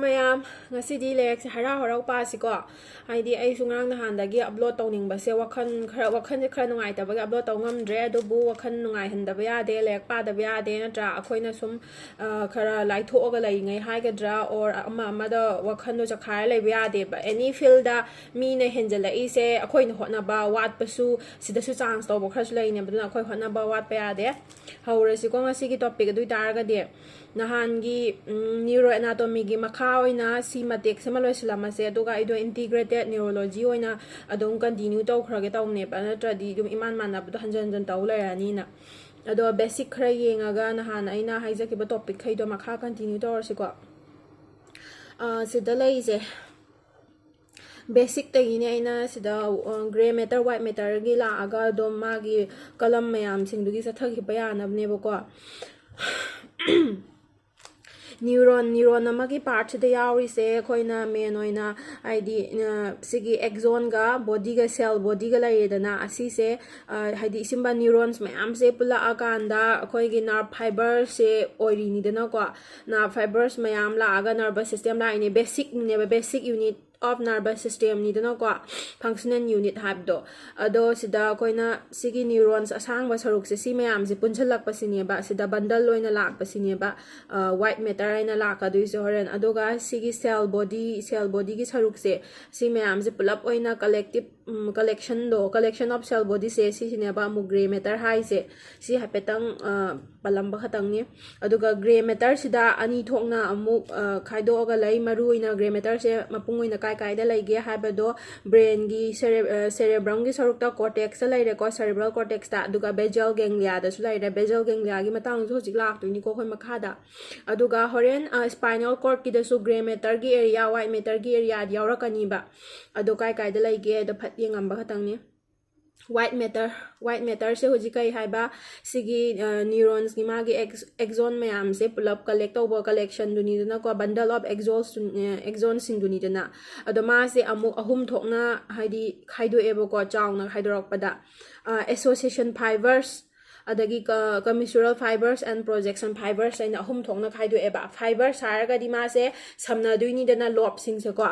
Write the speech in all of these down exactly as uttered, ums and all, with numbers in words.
ꯃꯌꯥꯝ, ꯉꯁꯤꯗꯤ ꯂꯥꯏꯔꯤꯛꯁꯦ ꯍꯔꯥꯎ ꯍꯔꯥꯎ ꯄꯥꯁꯤꯀꯣ꯫ ꯍꯥꯏꯗꯤ ꯑꯩꯁꯨ ꯉꯔꯥꯡ ꯅꯍꯥꯟꯗꯒꯤ ꯑꯞꯂꯣꯗ ꯇꯧꯅꯤꯡꯕꯁꯦ, ꯋꯥꯈꯜ ꯈꯔ, ꯋꯥꯈꯜꯁꯦ ꯈꯔ ꯅꯨꯡꯉꯥꯏꯇꯕꯒꯤ ꯑꯞꯂꯣꯗ ꯇꯧ ꯉꯝꯗ꯭ꯔꯦ꯫ ꯑꯗꯨꯕꯨ ꯋꯥꯈꯜ ꯅꯨꯡꯉꯥꯏꯍꯟꯗꯕ ꯌꯥꯗꯦ, ꯂꯥꯏꯔꯤꯛ ꯄꯥꯗꯕ ꯌꯥꯗꯦ, ꯅꯠꯇ꯭ꯔꯥ? ꯑꯩꯈꯣꯏꯅ ꯁꯨꯝ, ꯑ, ꯈꯔ ꯂꯥꯏꯊꯣꯛꯑꯒ ꯂꯩꯔꯤꯉꯩ ꯍꯥꯏꯒꯗ꯭ꯔꯥ, or ꯑꯃ ꯑꯃꯗ ꯋꯥꯈꯜꯗꯣ ꯆꯈꯥꯏꯔ ꯂꯩꯕ ꯌꯥꯗꯦꯕ꯫ ꯑꯦꯅꯤ ꯐꯤꯜꯗ ꯃꯤꯅ ꯍꯦꯟꯖꯜꯂꯛꯏꯁꯦ ꯑꯩꯈꯣꯏꯅ ꯍꯣꯠꯅꯕ ꯋꯥꯠꯄꯁꯨ, ꯁꯤꯗꯁꯨ ꯆꯥꯟꯁ ꯇꯧꯕ ꯈꯔꯁꯨ ꯂꯩꯅꯦꯕ꯫ ꯑꯗꯨꯅ ꯑꯩꯈꯣꯏ ꯍꯣꯠꯅꯕ ꯋꯥꯠꯄ ꯌꯥꯗꯦ꯫ ꯍꯧꯔꯁꯤꯀꯣ ꯉꯁꯤꯒꯤ ꯇꯣꯄꯤꯛ꯫ ꯑꯗꯨ ꯑꯣꯏ ꯇꯥꯔꯒꯗꯤ ꯅꯍꯥꯟꯒꯤ, ꯎꯝ, ꯅ꯭ꯌꯨꯔꯣ ꯑꯦꯅꯥꯇꯣꯃꯤꯒꯤ ꯃꯈꯥ ꯑꯣꯏꯅ ꯁꯤ ꯃꯇꯦꯛꯁꯤꯃ ꯂꯣꯏꯁꯤꯜꯂꯝꯃꯁꯦ, ꯑꯗꯨꯒ ꯑꯩꯗꯣ ꯏꯟꯇꯤꯒ꯭ꯔꯦꯇꯦꯠ ꯅ꯭ꯌꯨꯔꯣꯂꯣꯖꯤ ꯑꯣꯏꯅ ꯑꯗꯨꯝ ꯀꯟꯇꯤꯅ꯭ꯌꯨ ꯇꯧꯈ꯭ꯔꯒꯦ ꯇꯧꯅꯦꯕ, ꯅꯠꯇ꯭ꯔꯗꯤ ꯑꯗꯨꯝ ꯏꯃꯥꯟ ꯃꯥꯟꯅꯕꯗꯣ ꯍꯟꯖꯟ ꯍꯟꯖꯟ ꯇꯧ ꯂꯩꯔꯅꯤꯅ꯫ ꯑꯗꯣ ꯕꯦꯁꯤꯛ ꯈꯔ ꯌꯦꯡꯉꯒ ꯅꯍꯥꯟ ꯑꯩꯅ ꯍꯥꯏꯖꯈꯤꯕ ꯇꯣꯄꯤꯛꯈꯩꯗꯣ ꯃꯈꯥ ꯀꯟꯇꯤꯅ꯭ꯌꯨ ꯇꯧꯔꯁꯤꯀꯣ꯫ ꯑ, ꯁꯤꯗ ꯂꯩꯔꯤꯁꯦ ꯕꯦꯁꯤꯛꯇꯒꯤꯅꯦ ꯑꯩꯅ ꯁꯤꯗ, ꯑ, ꯒ꯭ꯔꯦ ꯃꯦꯇꯔ, ꯋꯥꯏꯠ ꯃꯦꯇꯔꯒꯤ ꯂꯥꯛꯑꯒ ꯑꯗꯨꯝ ꯃꯥꯒꯤ ꯀꯂꯝ ꯃꯌꯥꯝꯁꯤꯡꯗꯨꯒꯤ ꯆꯠꯊꯈꯤꯕ ꯌꯥꯅꯕꯅꯦꯕꯀꯣ꯫ ꯅ꯭ꯌꯨꯔꯣꯟ, ꯅ꯭ꯌꯨꯔꯣꯟ ꯑꯃꯒꯤ ꯄꯥꯔꯠꯁꯤꯗ ꯌꯥꯎꯔꯤꯁꯦ ꯑꯩꯈꯣꯏꯅ ꯃꯦꯟ ꯑꯣꯏꯅ ꯍꯥꯏꯗꯤ, ꯑ, ꯁꯤꯒꯤ ꯑꯦꯛꯖꯣꯟꯒ ꯕꯣꯗꯤꯒ, ꯁꯦꯜ ꯕꯣꯗꯤꯒ ꯂꯩꯔꯦꯗꯅ꯫ ꯑꯁꯤꯁꯦ, ꯑ, ꯍꯥꯏꯗꯤ ꯁꯤꯝꯕ ꯅ꯭ꯌꯨꯔꯣꯟꯁ ꯃꯌꯥꯝꯁꯦ ꯄꯨꯜꯂꯛꯑꯀꯥꯟꯗ ꯑꯩꯈꯣꯏꯒꯤ ꯅꯔꯚ ꯐꯥꯏꯕꯔꯁꯦ ꯑꯣꯏꯔꯤꯅꯤꯗꯅꯀꯣ꯫ ꯅꯔꯚ ꯐꯥꯏꯕꯔꯁ ꯃꯌꯥꯝ ꯂꯥꯛꯑꯒ ꯅꯔꯚꯁ ꯁꯤꯁꯇꯦꯝ ꯂꯥꯛꯏꯅꯦ, ꯕꯦꯁꯤꯛꯅꯦꯕ, ꯕꯦꯁꯤꯛ ꯌꯨꯅꯤꯠ ꯑꯣꯐ ꯅꯔꯚꯁ ꯁꯤꯁꯇꯦꯝꯅꯤꯗꯅꯀꯣ, ꯐꯪꯁꯅꯦꯜ ꯌꯨꯅꯤꯠ ꯍꯥꯏꯕꯗꯣ꯫ ꯑꯗꯣ ꯁꯤꯗ ꯑꯩꯈꯣꯏꯅ ꯁꯤꯒꯤ ꯅ꯭ꯌꯨꯔꯣꯟꯁ ꯑꯁꯥꯡꯕ ꯁꯔꯨꯛꯁꯦ, ꯁꯤ ꯃꯌꯥꯝꯁꯦ ꯄꯨꯟꯁꯤꯜꯂꯛꯄꯁꯤꯅꯦꯕ, ꯁꯤꯗ ꯕꯟꯗꯜ ꯑꯣꯏꯅ ꯂꯥꯛꯄꯁꯤꯅꯦꯕ, ꯋꯥꯏꯠ ꯃꯦꯇꯔ ꯍꯥꯏꯅ ꯂꯥꯛꯀꯗꯣꯏꯁꯦ ꯍꯣꯔꯦꯟ꯫ ꯑꯗꯨꯒ ꯁꯤꯒꯤ ꯁꯦꯜ ꯕꯣꯗꯤ, ꯁꯦꯜ ꯕꯣꯗꯤꯒꯤ ꯁꯔꯨꯛꯁꯦ, ꯁꯤ ꯃꯌꯥꯝꯁꯦ ꯄꯨꯂꯞ ꯑꯣꯏꯅ ꯀꯂꯦꯛꯇꯤꯞ, ꯎꯝ, ꯀꯂꯦꯛꯁꯟꯗꯣ, ꯀꯂꯦꯛꯁꯟ ꯑꯣꯐ ꯁꯦꯜ ꯕꯣꯗꯤꯁꯦ, ꯁꯤꯁꯤꯅꯦꯕ ꯑꯃꯨꯛ ꯒ꯭ꯔꯦ ꯃꯦꯇꯔ ꯍꯥꯏꯁꯦ꯫ ꯁꯤ ꯍꯥꯏꯐꯦꯠꯇꯪ, ꯑ, ꯄꯜꯂꯝꯕ ꯈꯛꯇꯪꯅꯤ꯫ ꯑꯗꯨꯒ ꯒ꯭ꯔꯦ ꯃꯦꯇꯔꯁꯤꯗ ꯑꯅꯤ ꯊꯣꯛꯅ ꯑꯃꯨꯛ, ꯑ, ꯈꯥꯏꯗꯣꯛꯑꯒ ꯂꯩ꯫ ꯃꯔꯨ ꯑꯣꯏꯅ ꯒ꯭ꯔꯦ ꯃꯦꯇꯔꯁꯦ ꯃꯄꯨꯡ ꯑꯣꯏꯅ ꯀꯥꯏ ꯀꯥꯏꯗ ꯂꯩꯒꯦ ꯍꯥꯏꯕꯗꯣ, ꯕ꯭ꯔꯦꯟꯒꯤ ꯁꯦꯔꯦ-, ꯑ, ꯁꯦꯔꯦꯕ꯭ꯔꯝꯒꯤ ꯁꯔꯨꯛꯇ ꯀꯣꯔꯇꯦꯛꯁꯇ ꯂꯩꯔꯦꯀꯣ, ꯁꯦꯔꯦꯕ꯭ꯔꯦꯜ ꯀꯣꯔꯇꯦꯛꯁꯇ, ꯑꯗꯨꯒ ꯕꯦꯖꯦꯜ ꯒꯦꯡꯂꯤꯌꯥꯗꯁꯨ ꯂꯩꯔꯦ꯫ ꯕꯦꯖꯦꯜ ꯒꯦꯡꯂꯤꯌꯥꯒꯤ ꯃꯇꯥꯡꯗꯁꯨ ꯍꯧꯖꯤꯛ ꯂꯥꯛꯇꯣꯏꯅꯤꯀꯣ ꯑꯩꯈꯣꯏ ꯃꯈꯥꯗ꯫ ꯑꯗꯨꯒ ꯍꯣꯔꯦꯟ, ꯑ, ꯁ꯭ꯄꯥꯏꯅꯦꯜ ꯀꯣꯔꯠꯀꯤꯗꯁꯨ ꯒ꯭ꯔꯦ ꯃꯦꯇꯔꯒꯤ ꯑꯦꯔꯤꯌꯥ, ꯋꯥꯏꯠ ꯃꯦꯇꯔꯒꯤ ꯑꯦꯔꯤꯌꯥꯗꯤ ꯌꯥꯎꯔꯛꯀꯅꯤꯕ꯫ ꯑꯗꯣ ꯀꯥꯏ ꯀꯥꯏꯗ ꯂꯩꯒꯦ ꯑꯗꯣ ꯐꯠ ꯌꯦꯡꯉꯝꯕ ꯈꯛꯇꯪꯅꯤ꯫ ꯋꯥꯏꯠ ꯃꯦꯇꯔ, ꯋꯥꯏꯠ ꯃꯦꯇꯔꯁꯦ ꯍꯧꯖꯤꯛ ꯀꯩ ꯍꯥꯏꯕ, ꯁꯤꯒꯤ, ꯑ, ꯅ꯭ꯌꯨꯔꯣꯟꯁꯀꯤ ꯃꯥꯒꯤ ꯑꯦꯛꯁ-, ꯑꯦꯛꯖꯣꯟ ꯃꯌꯥꯝꯁꯦ ꯄꯨꯂꯞ ꯀꯂꯦꯛ ꯇꯧꯕ ꯀꯂꯦꯛꯁꯟꯗꯨꯅꯤꯗꯅꯀꯣ, ꯕꯟꯗꯜ ꯑꯣꯐ ꯑꯦꯛꯖꯣꯟꯁ-, ꯑ, ꯑꯦꯛꯖꯣꯟꯁꯤꯡꯗꯨꯅꯤꯗꯅ꯫ ꯑꯗꯣ ꯃꯥꯁꯦ ꯑꯃꯨꯛ ꯑꯍꯨꯝ ꯊꯣꯛꯅ ꯍꯥꯏꯗꯤ ꯈꯥꯏꯗꯣꯛꯑꯦꯕꯀꯣ, ꯆꯥꯎꯅ ꯈꯥꯏꯗꯣꯔꯛꯄꯗ꯫ ꯑ, ꯑꯦꯁꯣꯁꯤꯌꯦꯁꯟ ꯐꯥꯏꯕꯔꯁ, ꯑꯗꯒꯤ commissural fibers and projection fibers ꯍꯥꯏꯅ ꯑꯍꯨꯝ ꯊꯣꯛꯅ ꯈꯥꯏꯗꯣꯛꯑꯦꯕ꯫ Fibers ꯍꯥꯏꯔꯒꯗꯤ ꯃꯥꯁꯦ ꯁꯝꯅꯗꯣꯏꯅꯤꯗꯅ lobeꯁꯤꯡꯁꯦꯀꯣ꯫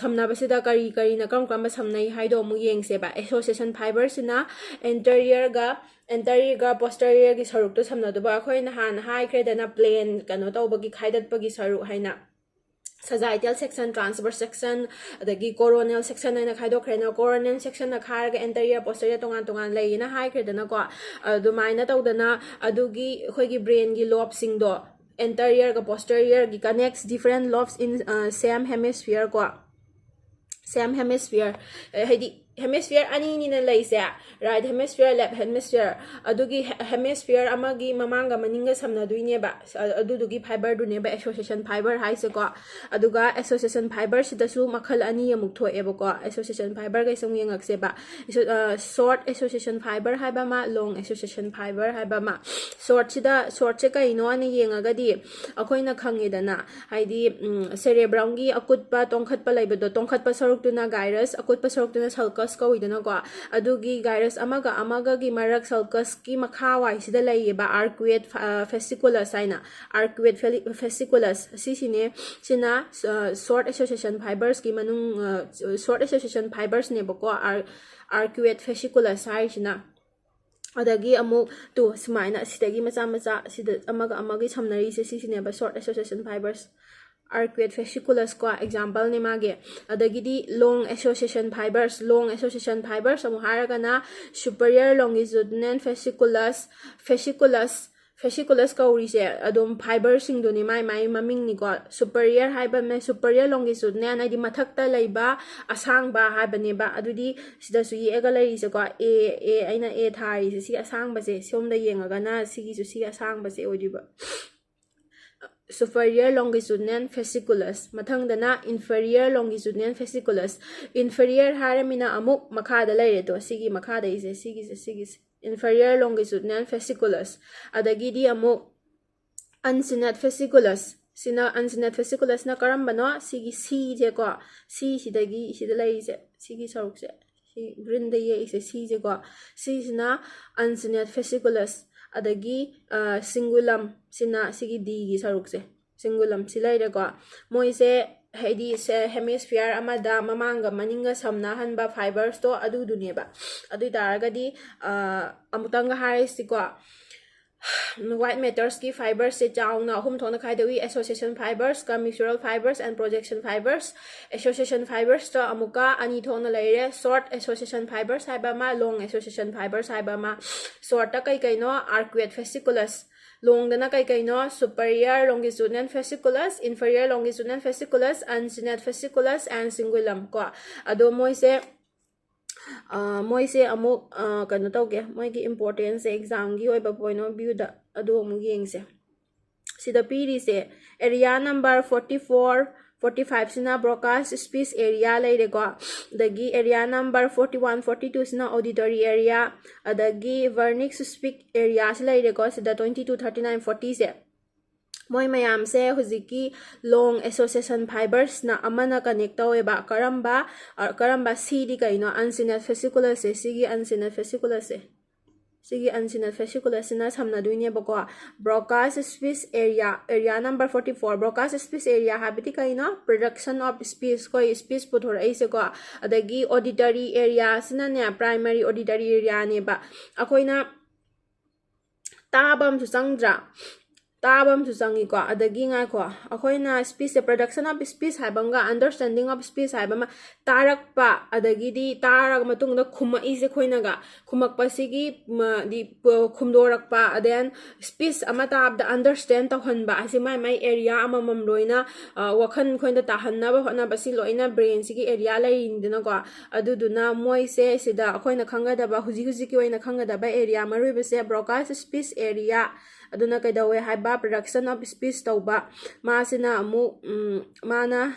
ꯁꯝꯅꯕꯁꯤꯗ ꯀꯔꯤ ꯀꯔꯤꯅ ꯀꯔꯝ ꯀꯔꯝꯕ ꯁꯝꯅꯩ ꯍꯥꯏꯗꯣ ꯑꯃꯨꯛ ꯌꯦꯡꯁꯦꯕ꯫ Association fibersꯁꯤꯅ anteriorꯒ anteriorꯒ posteriorꯒꯤ ꯁꯔꯨꯛꯇꯣ ꯁꯝꯅꯗꯧꯕ꯫ ꯑꯩꯈꯣꯏ ꯅꯍꯥꯟ ꯍꯥꯏꯈ꯭ꯔꯦꯗꯅ, plane ꯀꯩꯅꯣ ꯇꯧꯕꯒꯤ, ꯈꯥꯏꯗꯠꯄꯒꯤ ꯁꯔꯨꯛ ꯍꯥꯏꯅ꯫ Sagittal section, transverse section, ꯑꯗꯒꯤ coronal section ꯍꯥꯏꯅ ꯈꯥꯏꯗꯣꯛꯈ꯭ꯔꯦꯅ꯫ Coronal sectionꯅ ꯈꯥꯏꯔꯒ anterior posterior ꯇꯣꯉꯥꯟ ꯇꯣꯉꯥꯟ ꯂꯩꯌꯦꯅ ꯍꯥꯏꯈ꯭ꯔꯦꯗꯅꯀꯣ꯫ ꯑꯗꯨꯃꯥꯏꯅ ꯇꯧꯗꯅ ꯑꯗꯨꯒꯤ ꯑꯩꯈꯣꯏꯒꯤ brainꯒꯤ lobeꯁꯤꯡꯗꯣ anteriorꯒ posteriorꯒꯤ connects different lobes in same hemisphere ꯀꯣ꯫ Same hemisphere, ꯍꯥꯏꯗꯤ hemisphere ꯑꯅꯤꯅꯤꯅ ꯂꯩꯁꯦ, right hemisphere, left hemisphere꯫ ꯑꯗꯨꯒꯤ hemisphere ꯑꯃꯒꯤ ꯃꯃꯥꯡꯒ ꯃꯅꯤꯡꯒ ꯁꯝꯅꯗꯣꯏꯅꯦꯕ꯫ ꯑꯗꯨꯗꯨꯒꯤ fiberꯗꯨꯅꯦꯕ association fiber ꯍꯥꯏꯁꯦꯀꯣ꯫ ꯑꯗꯨꯒ association fiberꯁꯤꯗꯁꯨ ꯃꯈꯜ ꯑꯅꯤ ꯑꯃꯨꯛ ꯊꯣꯛꯑꯦꯕꯀꯣ꯫ Association fiberꯒꯩꯁꯦ ꯑꯃꯨꯛ ꯌꯦꯡꯉꯛꯁꯦꯕ꯫ Short association fiber ꯍꯥꯏꯕ ꯑꯃ, long association fiber ꯍꯥꯏꯕ ꯑꯃ꯫ Shortꯁꯤꯗ, shortꯁꯦ ꯀꯩꯅꯣ ꯍꯥꯏꯅ ꯌꯦꯡꯉꯒꯗꯤ ꯑꯩꯈꯣꯏꯅ ꯈꯪꯉꯦꯗꯅ, ꯍꯥꯏꯗꯤ cerebrumꯒꯤ ꯑꯀꯨꯠꯄ ꯇꯣꯡꯈꯠꯄ ꯂꯩꯕꯗꯣ, ꯇꯣꯡꯈꯠꯄ ꯁꯔꯨꯛꯇꯨꯅ gyrus, ꯑꯀꯨꯠꯄ ꯁꯔꯨꯛꯇꯨꯅ sulcus ꯀꯧꯏꯗꯅꯀꯣ꯫ ꯑꯗꯨꯒꯤ gyrus ꯑꯃꯒ ꯑꯃꯒꯒꯤ ꯃꯔꯛ sulcusꯀꯤ ꯃꯈꯥ ꯋꯥꯏꯁꯤꯗ ꯂꯩꯌꯦꯕ arcuate fasciculus ꯍꯥꯏꯅ꯫ Arcuate fasciculus ꯁꯤꯁꯤꯅꯦ, ꯁꯤꯅ short association fibersꯀꯤ ꯃꯅꯨꯡ, short association fibersꯅꯦꯕꯀꯣ, arcuate fasciculus ꯍꯥꯏꯔꯤꯁꯤꯅ꯫ ꯑꯗꯒꯤ ꯑꯃꯨꯛ ꯇꯨ ꯁꯨꯃꯥꯏꯅ ꯁꯤꯗꯒꯤ ꯃꯆꯥ ꯃꯆꯥ ꯁꯤꯗ ꯑꯃꯒ ꯑꯃꯒꯤ ꯁꯝꯅꯔꯤꯁꯦ ꯁꯤꯁꯤꯅꯦꯕ short association fibers, arcuate fasciculus ꯀꯣ, exampleꯅꯦ ꯃꯥꯒꯤ꯫ ꯑꯗꯒꯤꯗꯤ long association fibers, long association fibers ꯑꯃꯨꯛ ꯍꯥꯏꯔꯒꯅ superior longitudinal fasciculus, fasciculus, fasciculus ꯀꯧꯔꯤꯁꯦ ꯑꯗꯨꯝ fiberꯁꯤꯡꯗꯨꯅꯤ, ꯃꯥꯏ ꯃꯥꯏ ꯃꯃꯤꯡꯅꯤꯀꯣ꯫ Superior ꯍꯥꯏꯕ ꯑꯃꯅ superior longitudinal ꯍꯥꯏꯗꯤ ꯃꯊꯛꯇ ꯂꯩꯕ ꯑꯁꯥꯡꯕ ꯍꯥꯏꯕꯅꯦꯕ꯫ ꯑꯗꯨꯗꯤ ꯁꯤꯗꯁꯨ ꯌꯦꯛꯑꯒ ꯂꯩꯔꯤꯁꯦꯀꯣ, A, A, ꯑꯩꯅ A ꯊꯥꯔꯤꯁꯦ ꯁꯤ ꯑꯁꯥꯡꯕꯁꯦ, ꯁꯣꯝꯗ ꯌꯦꯡꯉꯒꯅ ꯁꯤꯒꯤꯁꯨ ꯁꯤ ꯑꯁꯥꯡꯕꯁꯦ ꯑꯣꯏꯗꯣꯏꯕ꯫ Superior longitudinal fasciculus꯫ ꯃꯊꯪꯗꯅ inferior longitudinal fasciculus꯫ Inferior ꯍꯥꯏꯔꯃꯤꯅ ꯑꯃꯨꯛ ꯃꯈꯥꯗ ꯂꯩꯔꯦꯗꯣ, ꯁꯤꯒꯤ ꯃꯈꯥꯗꯩꯁꯦ, ꯁꯤꯒꯤꯁꯦ, ꯁꯤꯒꯤꯁꯦ inferior longitudinal fasciculus꯫ ꯑꯗꯒꯤꯗꯤ ꯑꯃꯨꯛ uncinate fasciculus꯫ ꯁꯤꯅ uncinate fasciculusꯅ ꯀꯔꯝꯕꯅꯣ? ꯁꯤꯒꯤ Cꯁꯦꯀꯣ, C ꯁꯤꯗꯒꯤ ꯁꯤꯗ ꯂꯩꯔꯤꯁꯦ, ꯁꯤꯒꯤ ꯁꯔꯨꯛꯁꯦ, ꯁꯤ ꯒ꯭ꯔꯤꯟꯗ ꯌꯦꯛꯏꯁꯦ ꯁꯤꯁꯦꯀꯣ, ꯁꯤꯁꯤꯅ uncinate fasciculus, ꯑꯗꯒꯤ ꯁꯤꯡꯒꯨꯂꯝ, ꯁꯤꯅ ꯁꯤꯒꯤ ꯗꯤꯒꯤ ꯁꯔꯨꯛꯁꯦ, ꯁꯤꯡꯒꯨꯂꯝ ꯁꯤ ꯂꯩꯔꯦꯀꯣ꯫ ꯃꯣꯏꯁꯦ ꯍꯥꯏꯗꯤ ꯍꯦꯃꯤꯁꯐꯤꯌꯔ ꯑꯃꯗ ꯃꯃꯥꯡꯒ ꯃꯅꯤꯡꯒ ꯁꯝꯅꯍꯟꯕ ꯐꯥꯏꯕꯔꯁꯇꯣ ꯑꯗꯨꯗꯨꯅꯦꯕ꯫ ꯑꯗꯨ ꯑꯣꯏ ꯇꯥꯔꯒꯗꯤ ꯑꯃꯨꯛꯇꯪꯒ ꯍꯥꯏꯔꯁꯤꯀꯣ, white matterꯁꯀꯤ ꯐꯥꯏꯕꯔꯁꯁꯦ ꯆꯥꯎꯅ ꯑꯍꯨꯝ ꯊꯣꯛꯅ ꯈꯥꯏꯗꯣꯛꯏ: association fibers, commisural fibers and projection fibers꯫ Association fibersꯇ ꯑꯃꯨꯛꯀ ꯑꯅꯤ ꯊꯣꯛꯅ ꯂꯩꯔꯦ: short association fibers ꯍꯥꯏꯕ ꯑꯃ, long association fibers ꯍꯥꯏꯕ ꯑꯃ꯫ Shortꯇ ꯀꯩ ꯀꯩꯅꯣ? Arcuate fasciculus꯫ Longꯗꯅ ꯀꯩ ꯀꯩꯅꯣ? Superior longitudinal fasciculus, inferior longitudinal fasciculus, uncinate fasciculus and cingulum ꯀꯣ꯫ ꯑꯗꯣ ꯃꯣꯏꯁꯦ ꯃꯣꯏꯁꯦ ꯑꯃꯨꯛ ꯀꯩꯅꯣ ꯇꯧꯒꯦ, ꯃꯣꯏꯒꯤ importanceꯁꯦ examꯒꯤ ꯑꯣꯏꯕ point of viewꯗ ꯑꯗꯨ ꯑꯃꯨꯛ ꯌꯦꯡꯁꯦ꯫ ꯁꯤꯗ ꯄꯤꯔꯤꯁꯦ area number forty four, forty fiveꯁꯤꯅ Broca's speech area ꯂꯩꯔꯦꯀꯣ꯫ ꯑꯗꯒꯤ area number forty one, forty twoꯁꯤꯅ auditory area, ꯑꯗꯒꯤ Wernicke's speech areaꯁꯤ ꯂꯩꯔꯦꯀꯣ꯫ ꯁꯤꯗ twenty two, thirty nine, fortyꯁꯦ꯫ ꯃꯣꯏ ꯃꯌꯥꯝꯁꯦ ꯍꯧꯖꯤꯛꯀꯤ long association fibersꯅ ꯑꯃꯅ connect ꯇꯧꯋꯦꯕ꯫ ꯀꯔꯝꯕ ꯀꯔꯝꯕ? ꯁꯤꯗꯤ ꯀꯩꯅꯣ? Uncinate fasciculusꯁꯦ꯫ ꯁꯤꯒꯤ uncinate fasciculusꯁꯦ, ꯁꯤꯒꯤ uncinate fasciculusꯁꯤꯅ ꯁꯝꯅꯗꯣꯏꯅꯦꯕꯀꯣ꯫ Broca's speech area, area number forty four꯫ Broca's speech area ꯍꯥꯏꯕꯗꯤ ꯀꯩꯅꯣ? Production of speech, ꯑꯩꯈꯣꯏ speech ꯄꯨꯊꯣꯔꯛꯏꯁꯦꯀꯣ꯫ ꯑꯗꯒꯤ auditory areaꯁꯤꯅꯅꯦ, primary auditory areaꯅꯦꯕ꯫ ꯑꯩꯈꯣꯏꯅ ꯇꯥꯕ ꯑꯃꯁꯨ ꯆꯪꯗ꯭ꯔꯥ? ꯇꯥꯕ ꯑꯃꯁꯨ ꯆꯪꯉꯤꯀꯣ꯫ ꯑꯗꯒꯤ ꯉꯥꯏꯈꯣ, ꯑꯩꯈꯣꯏꯅ speechꯁꯦ, production of speech ꯍꯥꯏꯕ ꯑꯃꯒ understanding of speech ꯍꯥꯏꯕ ꯑꯃ, ꯇꯥꯔꯛꯄ, ꯑꯗꯒꯤꯗꯤ ꯇꯥꯔꯕ ꯃꯇꯨꯡꯗ ꯈꯨꯝꯃꯛꯏꯁꯦ ꯑꯩꯈꯣꯏꯅꯒ, ꯈꯨꯝꯃꯛꯄꯁꯤꯒꯤ ꯗꯤ ꯈꯨꯝꯗꯣꯔꯛꯄ, then speech ꯑꯃ ꯇꯥꯕꯗ understand ꯇꯧꯍꯟꯕ ꯑꯁꯤ ꯃꯥꯏ ꯃꯥꯏ area ꯑꯃꯃꯝ ꯂꯣꯏꯅ ꯋꯥꯈꯜ ꯑꯩꯈꯣꯏꯅ ꯇꯥꯍꯟꯅꯕ ꯍꯣꯠꯅꯕꯁꯤ ꯂꯣꯏꯅ brainꯁꯤꯒꯤ area ꯂꯩꯔꯤꯅꯤꯗꯅꯀꯣ꯫ ꯑꯗꯨꯗꯨꯅ ꯃꯣꯏꯁꯦ ꯁꯤꯗ ꯑꯩꯈꯣꯏꯅ ꯈꯪꯒꯗꯕ, ꯍꯧꯖꯤꯛ ꯍꯧꯖꯤꯛꯀꯤ ꯑꯣꯏꯅ ꯈꯪꯒꯗꯕ area ꯃꯔꯨ ꯑꯣꯏꯕꯁꯦ Broca's speech area, ꯑꯗꯨꯅ ꯀꯩꯗꯧꯋꯦ ꯍꯥꯏꯕ? Production of speech ꯇꯧꯕ꯫ ꯃꯥꯁꯤꯅ ꯑꯃꯨꯛ ꯃꯥꯅ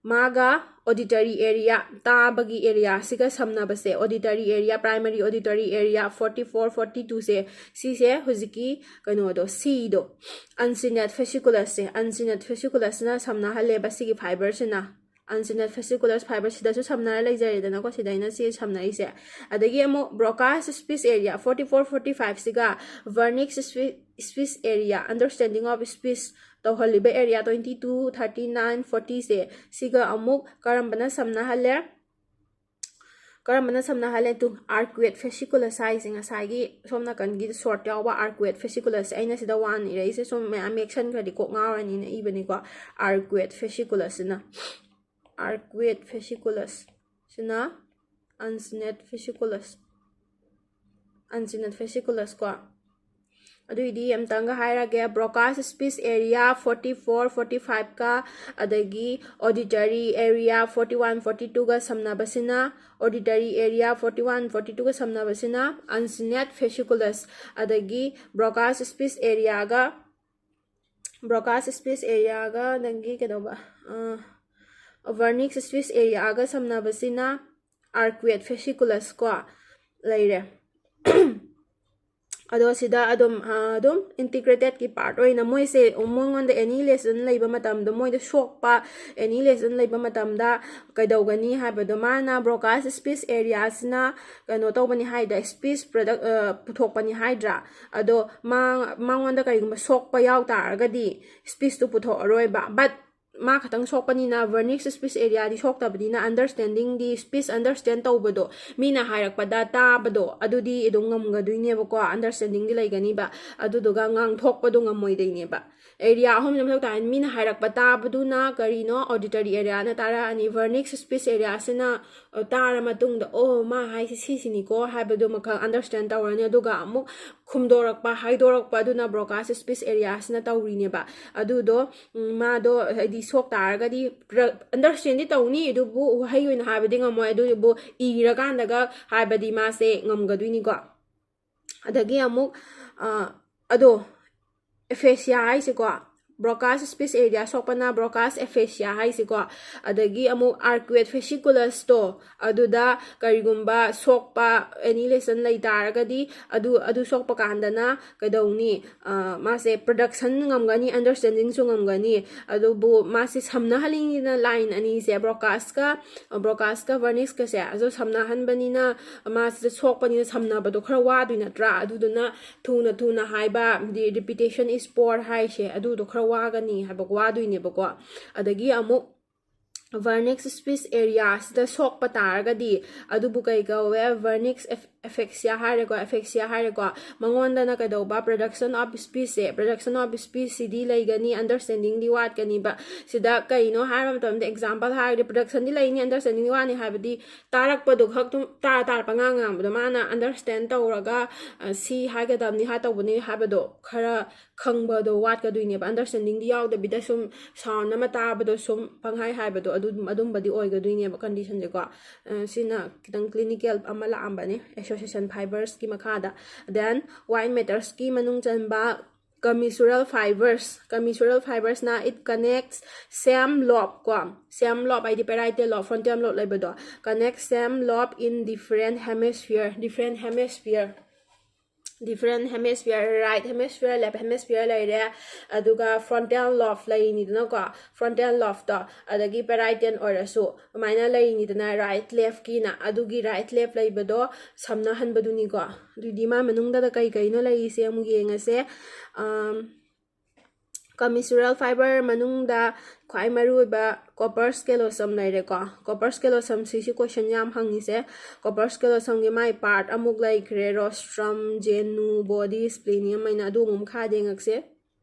ꯃꯥꯒ auditory area, ꯇꯥꯕꯒꯤ areaꯁꯤꯒ ꯁꯝꯅꯕꯁꯦ, auditory area, primary auditory area forty four, forty twoꯁꯦ, ꯁꯤꯁꯦ ꯍꯧꯖꯤꯛꯀꯤ ꯀꯩꯅꯣꯗꯣ, ꯁꯤꯗꯣ, uncinate fasciculusꯁꯦ, uncinate fasciculusꯁꯤꯅ ꯁꯝꯅꯍꯜꯂꯦꯕ ꯁꯤꯒꯤ fiberꯁꯤꯅ꯫ uncinate fasciculus fiber ꯁꯤꯗꯁꯨ ꯁꯝꯅꯔ ꯂꯩꯖꯔꯦꯗꯅꯀꯣ, ꯁꯤꯗ ꯑꯩꯅ ꯁꯤ ꯁꯝꯅꯔꯤꯁꯦ꯫ ꯑꯗꯒꯤ ꯑꯃꯨꯛ Broca's speech area forty four forty five ꯁꯤꯒ Wernicke's speech area, understanding of speech ꯇꯧꯍꯜꯂꯤꯕ area twenty two, thirty nine, forty ꯁꯦ, ꯁꯤꯒ ꯑꯃꯨꯛ ꯀꯔꯝꯕꯅ ꯁꯝꯅꯍꯜꯂꯦ? ꯀꯔꯝꯕꯅ ꯁꯝꯅꯍꯜꯂꯦ? ꯇꯨ, arcuate fasciculus ꯍꯥꯏꯁꯦ, ꯉꯁꯥꯏꯒꯤ ꯁꯣꯝ ꯅꯥꯀꯟꯒꯤ short ꯌꯥꯎꯕ arcuate fasciculus ꯁꯦ, ꯑꯩꯅ ꯁꯤꯗ one ꯏꯔꯛꯏꯁꯦ, ꯁꯨꯝ ꯃꯌꯥꯝ ꯌꯦꯛꯁꯟꯈ꯭ꯔꯗꯤ ꯀꯣꯛ ꯉꯥꯎꯔꯅꯤꯅ ꯏꯕꯅꯤꯀꯣ꯫ Arcuate fasciculus ꯁꯤꯅ, arcuate fasciculus ꯁꯤꯅ uncinate fasciculus, uncinate fasciculus ꯀꯣ꯫ ꯑꯗꯨꯏꯗꯤ ꯑꯝꯇꯪꯒ ꯍꯥꯏꯔꯒꯦ, Broca's speech area forty four forty five ꯀ, ꯑꯗꯒꯤ auditory area forty one forty two ꯒ ꯁꯝꯅꯕꯁꯤꯅ, auditory area forty one forty two ꯒ ꯁꯝꯅꯕꯁꯤꯅ uncinate fasciculus, ꯑꯗꯒꯤ Broca's speech area ꯒ, Broca's speech area ꯒ ꯅꯪꯒꯤ ꯀꯩꯗꯧꯕ, Wernicke's speech area ꯒ ꯁꯝꯅꯕꯁꯤꯅ arcuate fasciculus ꯀꯣ ꯂꯩꯔꯦ꯫ ꯑꯗꯣ ꯁꯤꯗ ꯑꯗꯨꯝ, ꯑ, ꯑꯗꯨꯝ integrated ꯀꯤ part ꯑꯣꯏꯅ ꯃꯣꯏꯁꯦ, ꯃꯉꯣꯟꯗ any lesion ꯂꯩꯕ ꯃꯇꯝꯗ, ꯃꯣꯏꯗ ꯁꯣꯛꯄ any lesion ꯂꯩꯕ ꯃꯇꯝꯗ ꯀꯩꯗꯧꯒꯅꯤ ꯍꯥꯏꯕꯗꯣ, ꯃꯥꯅ Broca's speech area ꯁꯤꯅ ꯀꯩꯅꯣ ꯇꯧꯕꯅꯤ ꯍꯥꯏꯗ꯭ꯔꯥ, speech product, ꯑ, ꯄꯨꯊꯣꯛꯄꯅꯤ ꯍꯥꯏꯗ꯭ꯔꯥ? ꯑꯗꯣ ꯃꯥ-, ꯃꯉꯣꯟꯗ ꯀꯔꯤꯒꯨꯝꯕ ꯁꯣꯛꯄ ꯌꯥꯎ ꯇꯥꯔꯒꯗꯤ speech ꯇꯨ ꯄꯨꯊꯣꯛꯑꯔꯣꯏꯕ꯫ But ꯃꯥ ꯈꯛꯇꯪ ꯁꯣꯛꯄꯅꯤꯅ Wernicke's speech area ꯗꯤ ꯁꯣꯛꯇꯕꯅꯤꯅ understanding ꯗꯤ, speech understand ꯇꯧꯕꯗꯣ, ꯃꯤꯅ ꯍꯥꯏꯔꯛꯄꯗ ꯇꯥꯕꯗꯣ, ꯑꯗꯨꯗꯤ ꯑꯗꯨꯝ ꯉꯝꯒꯗꯣꯏꯅꯦꯕꯀꯣ, understanding ꯗꯤ ꯂꯩꯒꯅꯤꯕ, ꯑꯗꯨꯗꯨꯒ ꯉꯥꯡꯊꯣꯛꯄꯗꯣ ꯉꯝꯃꯣꯏꯗꯣꯏꯅꯦꯕ꯫ Area ꯑꯍꯨꯝꯁꯦ ꯃꯊꯧ ꯇꯥꯏ꯫ ꯃꯤꯅ ꯍꯥꯏꯔꯛꯄ ꯇꯥꯕꯗꯨꯅ ꯀꯔꯤꯅꯣ? Auditory area ꯅ ꯇꯥꯔꯛꯑꯅꯤ꯫ Wernicke's speech area ꯁꯤꯅ, ꯑ, ꯇꯥꯔ ꯃꯇꯨꯡꯗ, "ꯑꯣ, ꯃꯥ ꯍꯥꯏꯁꯦ ꯁꯤꯁꯤꯅꯤꯀꯣ" ꯍꯥꯏꯕꯗꯨꯃꯈꯛ understand ꯇꯧꯔꯅꯤ꯫ ꯑꯗꯨꯒ ꯑꯃꯨꯛ ꯈꯨꯝꯗꯣꯔꯛꯄ, ꯍꯥꯏꯗꯣꯔꯛꯄ, ꯑꯗꯨꯅ Broca's speech area ꯁꯤꯅ ꯇꯧꯔꯤꯅꯦꯕ꯫ ꯑꯗꯨꯗꯣ, ꯎꯝ, ꯃꯥꯗꯣ ꯍꯥꯏꯗꯤ ꯁꯣꯛ ꯇꯥꯔꯒꯗꯤ, ꯄ꯭ꯔ-, understand ꯗꯤ ꯇꯧꯅꯤ, ꯑꯗꯨꯕꯨ ꯋꯥꯍꯩ ꯑꯣꯏꯅ ꯍꯥꯏꯕꯗꯤ ꯉꯝꯃꯣꯏ꯫ ꯑꯗꯨꯕꯨ ꯏꯔꯀꯥꯟꯗꯒ ꯍꯥꯏꯕꯗꯤ ꯃꯥꯁꯦ ꯉꯝꯒꯗꯣꯏꯅꯤꯀꯣ꯫ ꯑꯗꯒꯤ ꯑꯃꯨꯛ, ꯑ, ꯑꯗꯣ aphasia ꯍꯥꯏꯁꯦꯀꯣ, Broca's speech area ꯁꯣꯛꯄꯅ Broca's aphasia ꯍꯥꯏꯁꯤꯀꯣ꯫ ꯑꯗꯒꯤ ꯑꯃꯨꯛ arcuate fasciculus ꯇꯣ, ꯑꯗꯨꯗ ꯀꯔꯤꯒꯨꯝꯕ ꯁꯣꯛꯄ, any lesion ꯂꯩ ꯇꯥꯔꯒꯗꯤ, ꯑꯗꯨ ꯑꯗꯨ ꯁꯣꯛꯄ ꯀꯥꯟꯗꯅ ꯀꯩꯗꯧꯅꯤ? ꯑ, ꯃꯥꯁꯦ production ꯉꯝꯒꯅꯤ, understanding ꯁꯨ ꯉꯝꯒꯅꯤ꯫ ꯑꯗꯨꯕꯨ ꯃꯥꯁꯦ ꯁꯝꯅꯍꯜꯂꯤꯅꯤꯅ line ꯑꯅꯤꯁꯦ, Broca's ꯀ Broca's ꯀ Wernicke ꯀꯁꯦ ꯑꯗꯨ ꯁꯝꯅꯍꯟꯕꯅꯤꯅ, ꯃꯥꯁꯤꯗ ꯁꯣꯛꯄꯅꯤꯅ ꯁꯝꯅꯕꯗꯣ ꯈꯔ ꯋꯥꯗꯣꯏ ꯅꯠꯇ꯭ꯔꯥ? ꯑꯗꯨꯗꯨꯅ ꯊꯨꯅ ꯊꯨꯅ ꯍꯥꯏꯕ, ꯍꯥꯏꯗꯤ repetition is poor ꯍꯥꯏꯁꯦ, ꯑꯗꯨꯗꯣ ꯈꯔ ꯋꯥꯒꯅꯤ ꯍꯥꯏꯕ, ꯋꯥꯗꯣꯏꯅꯦꯕꯀꯣ꯫ ꯑꯗꯒꯤ ꯑꯃꯨꯛ Wernicke's speech area ꯁꯤꯗ ꯁꯣꯛꯄ ꯇꯥꯔꯒꯗꯤ, ꯑꯗꯨꯕꯨ ꯀꯩ ꯀꯧꯋꯦ? Wernicke's aph-, aphasia ꯍꯥꯏꯔꯦꯀꯣ, aphasia ꯍꯥꯏꯔꯦꯀꯣ꯫ ꯃꯉꯣꯟꯗꯅ ꯀꯩꯗꯧꯕ? Production of speech say, production of speech ꯁꯤꯗꯤ ꯂꯩꯒꯅꯤ, understanding ꯗꯤ ꯋꯥꯠꯀꯅꯤꯕ꯫ ꯁꯤꯗ ꯀꯩꯅꯣ ꯍꯥꯏꯕ ꯃꯇꯝꯗ, example ꯍꯥꯏꯔꯗꯤ, production ꯗꯤ ꯂꯩꯅꯤ, understanding ꯗꯤ ꯋꯥꯠꯅꯤ ꯍꯥꯏꯕꯗꯤ, ꯇꯥꯔꯛꯄꯗꯣ ꯈꯛ ꯑꯗꯨꯝ ꯇꯥꯔ ꯇꯥꯔ ꯄꯉꯥꯡ ꯉꯥꯡꯕꯗꯣ, ꯃꯥꯅ understand ꯇꯧꯔꯒ, ꯑ, ꯁꯤ ꯍꯥꯏꯒꯗꯕꯅꯤ, ꯍꯥꯏ ꯇꯧꯕꯅꯤ ꯍꯥꯏꯕꯗꯣ ꯈꯔ ꯈꯪꯕꯗꯣ ꯋꯥꯠꯀꯗꯣꯏꯅꯦꯕ, understanding ꯗꯤ ꯌꯥꯎꯗꯕꯤꯗ ꯁꯨꯝ sound ꯑꯃ ꯇꯥꯕꯗꯣ ꯁꯨꯝ ꯄꯪꯍꯥꯏ ꯍꯥꯏꯕꯗꯣ, ꯑꯗꯨ, ꯑꯗꯨꯝꯕꯗꯤ ꯑꯣꯏꯒꯗꯣꯏꯅꯦꯕ condition ꯁꯦꯀꯣ꯫ ꯑ, ꯁꯤꯅ ꯈꯤꯇꯪ clinical ꯑꯃ ꯂꯥꯛꯑꯝꯕꯅꯦ, association fibres ꯀꯤ ꯃꯈꯥꯗ꯫ Then white matters ꯀꯤ ꯃꯅꯨꯡ ꯆꯟꯕ commissural fibres, commissural fibres ꯅ it connects same lobe ꯀꯣ, same lobe ꯍꯥꯏꯗꯤ parietal lobe, frontal lobe ꯂꯩꯕꯗꯣ, connects same lobe in different hemisphere, different hemisphere, different hemisphere, right hemisphere, left hemisphere ꯂꯩꯔꯦ, ꯑꯗꯨꯒ frontal lobe ꯂꯩꯅꯤꯗꯅꯀꯣ, frontal lobe ꯇꯣ, ꯑꯗꯒꯤ parietal ꯑꯣꯏꯔꯁꯨ ꯑꯗꯨꯃꯥꯏꯅ ꯂꯩꯅꯤꯗꯅ, right left ꯀꯤꯅ, ꯑꯗꯨꯒꯤ right left ꯂꯩꯕꯗꯣ ꯁꯝꯅꯍꯟꯕꯗꯨꯅꯤꯀꯣ꯫ ꯑꯗꯨꯗꯤ ꯃꯥ ꯃꯅꯨꯡꯗ ꯀꯩ ꯀꯩꯅꯣ ꯂꯩꯔꯤꯁꯦ ꯑꯃꯨꯛ ꯌꯦꯡꯉꯁꯦ꯫ ꯑꯝ, commissural fibre ꯃꯅꯨꯡꯗ ꯈ꯭ꯋꯥꯏ ꯃꯔꯨꯑꯣꯏꯕ corpus callosum ꯂꯩꯔꯦꯀꯣ꯫ Corpus callosum ꯁꯤꯁꯨ question ꯌꯥꯝ ꯍꯪꯉꯤꯁꯦ꯫ Corpus callosum ꯒꯤ ꯃꯥꯏ part ꯑꯃꯨꯛ ꯂꯩꯈ꯭ꯔꯦ, rostrum, genu, body, splenium ꯍꯥꯏꯅ, ꯑꯗꯨ ꯑꯃꯨꯛ ꯃꯈꯥꯗ ꯌꯦꯡꯉꯛꯁꯦ꯫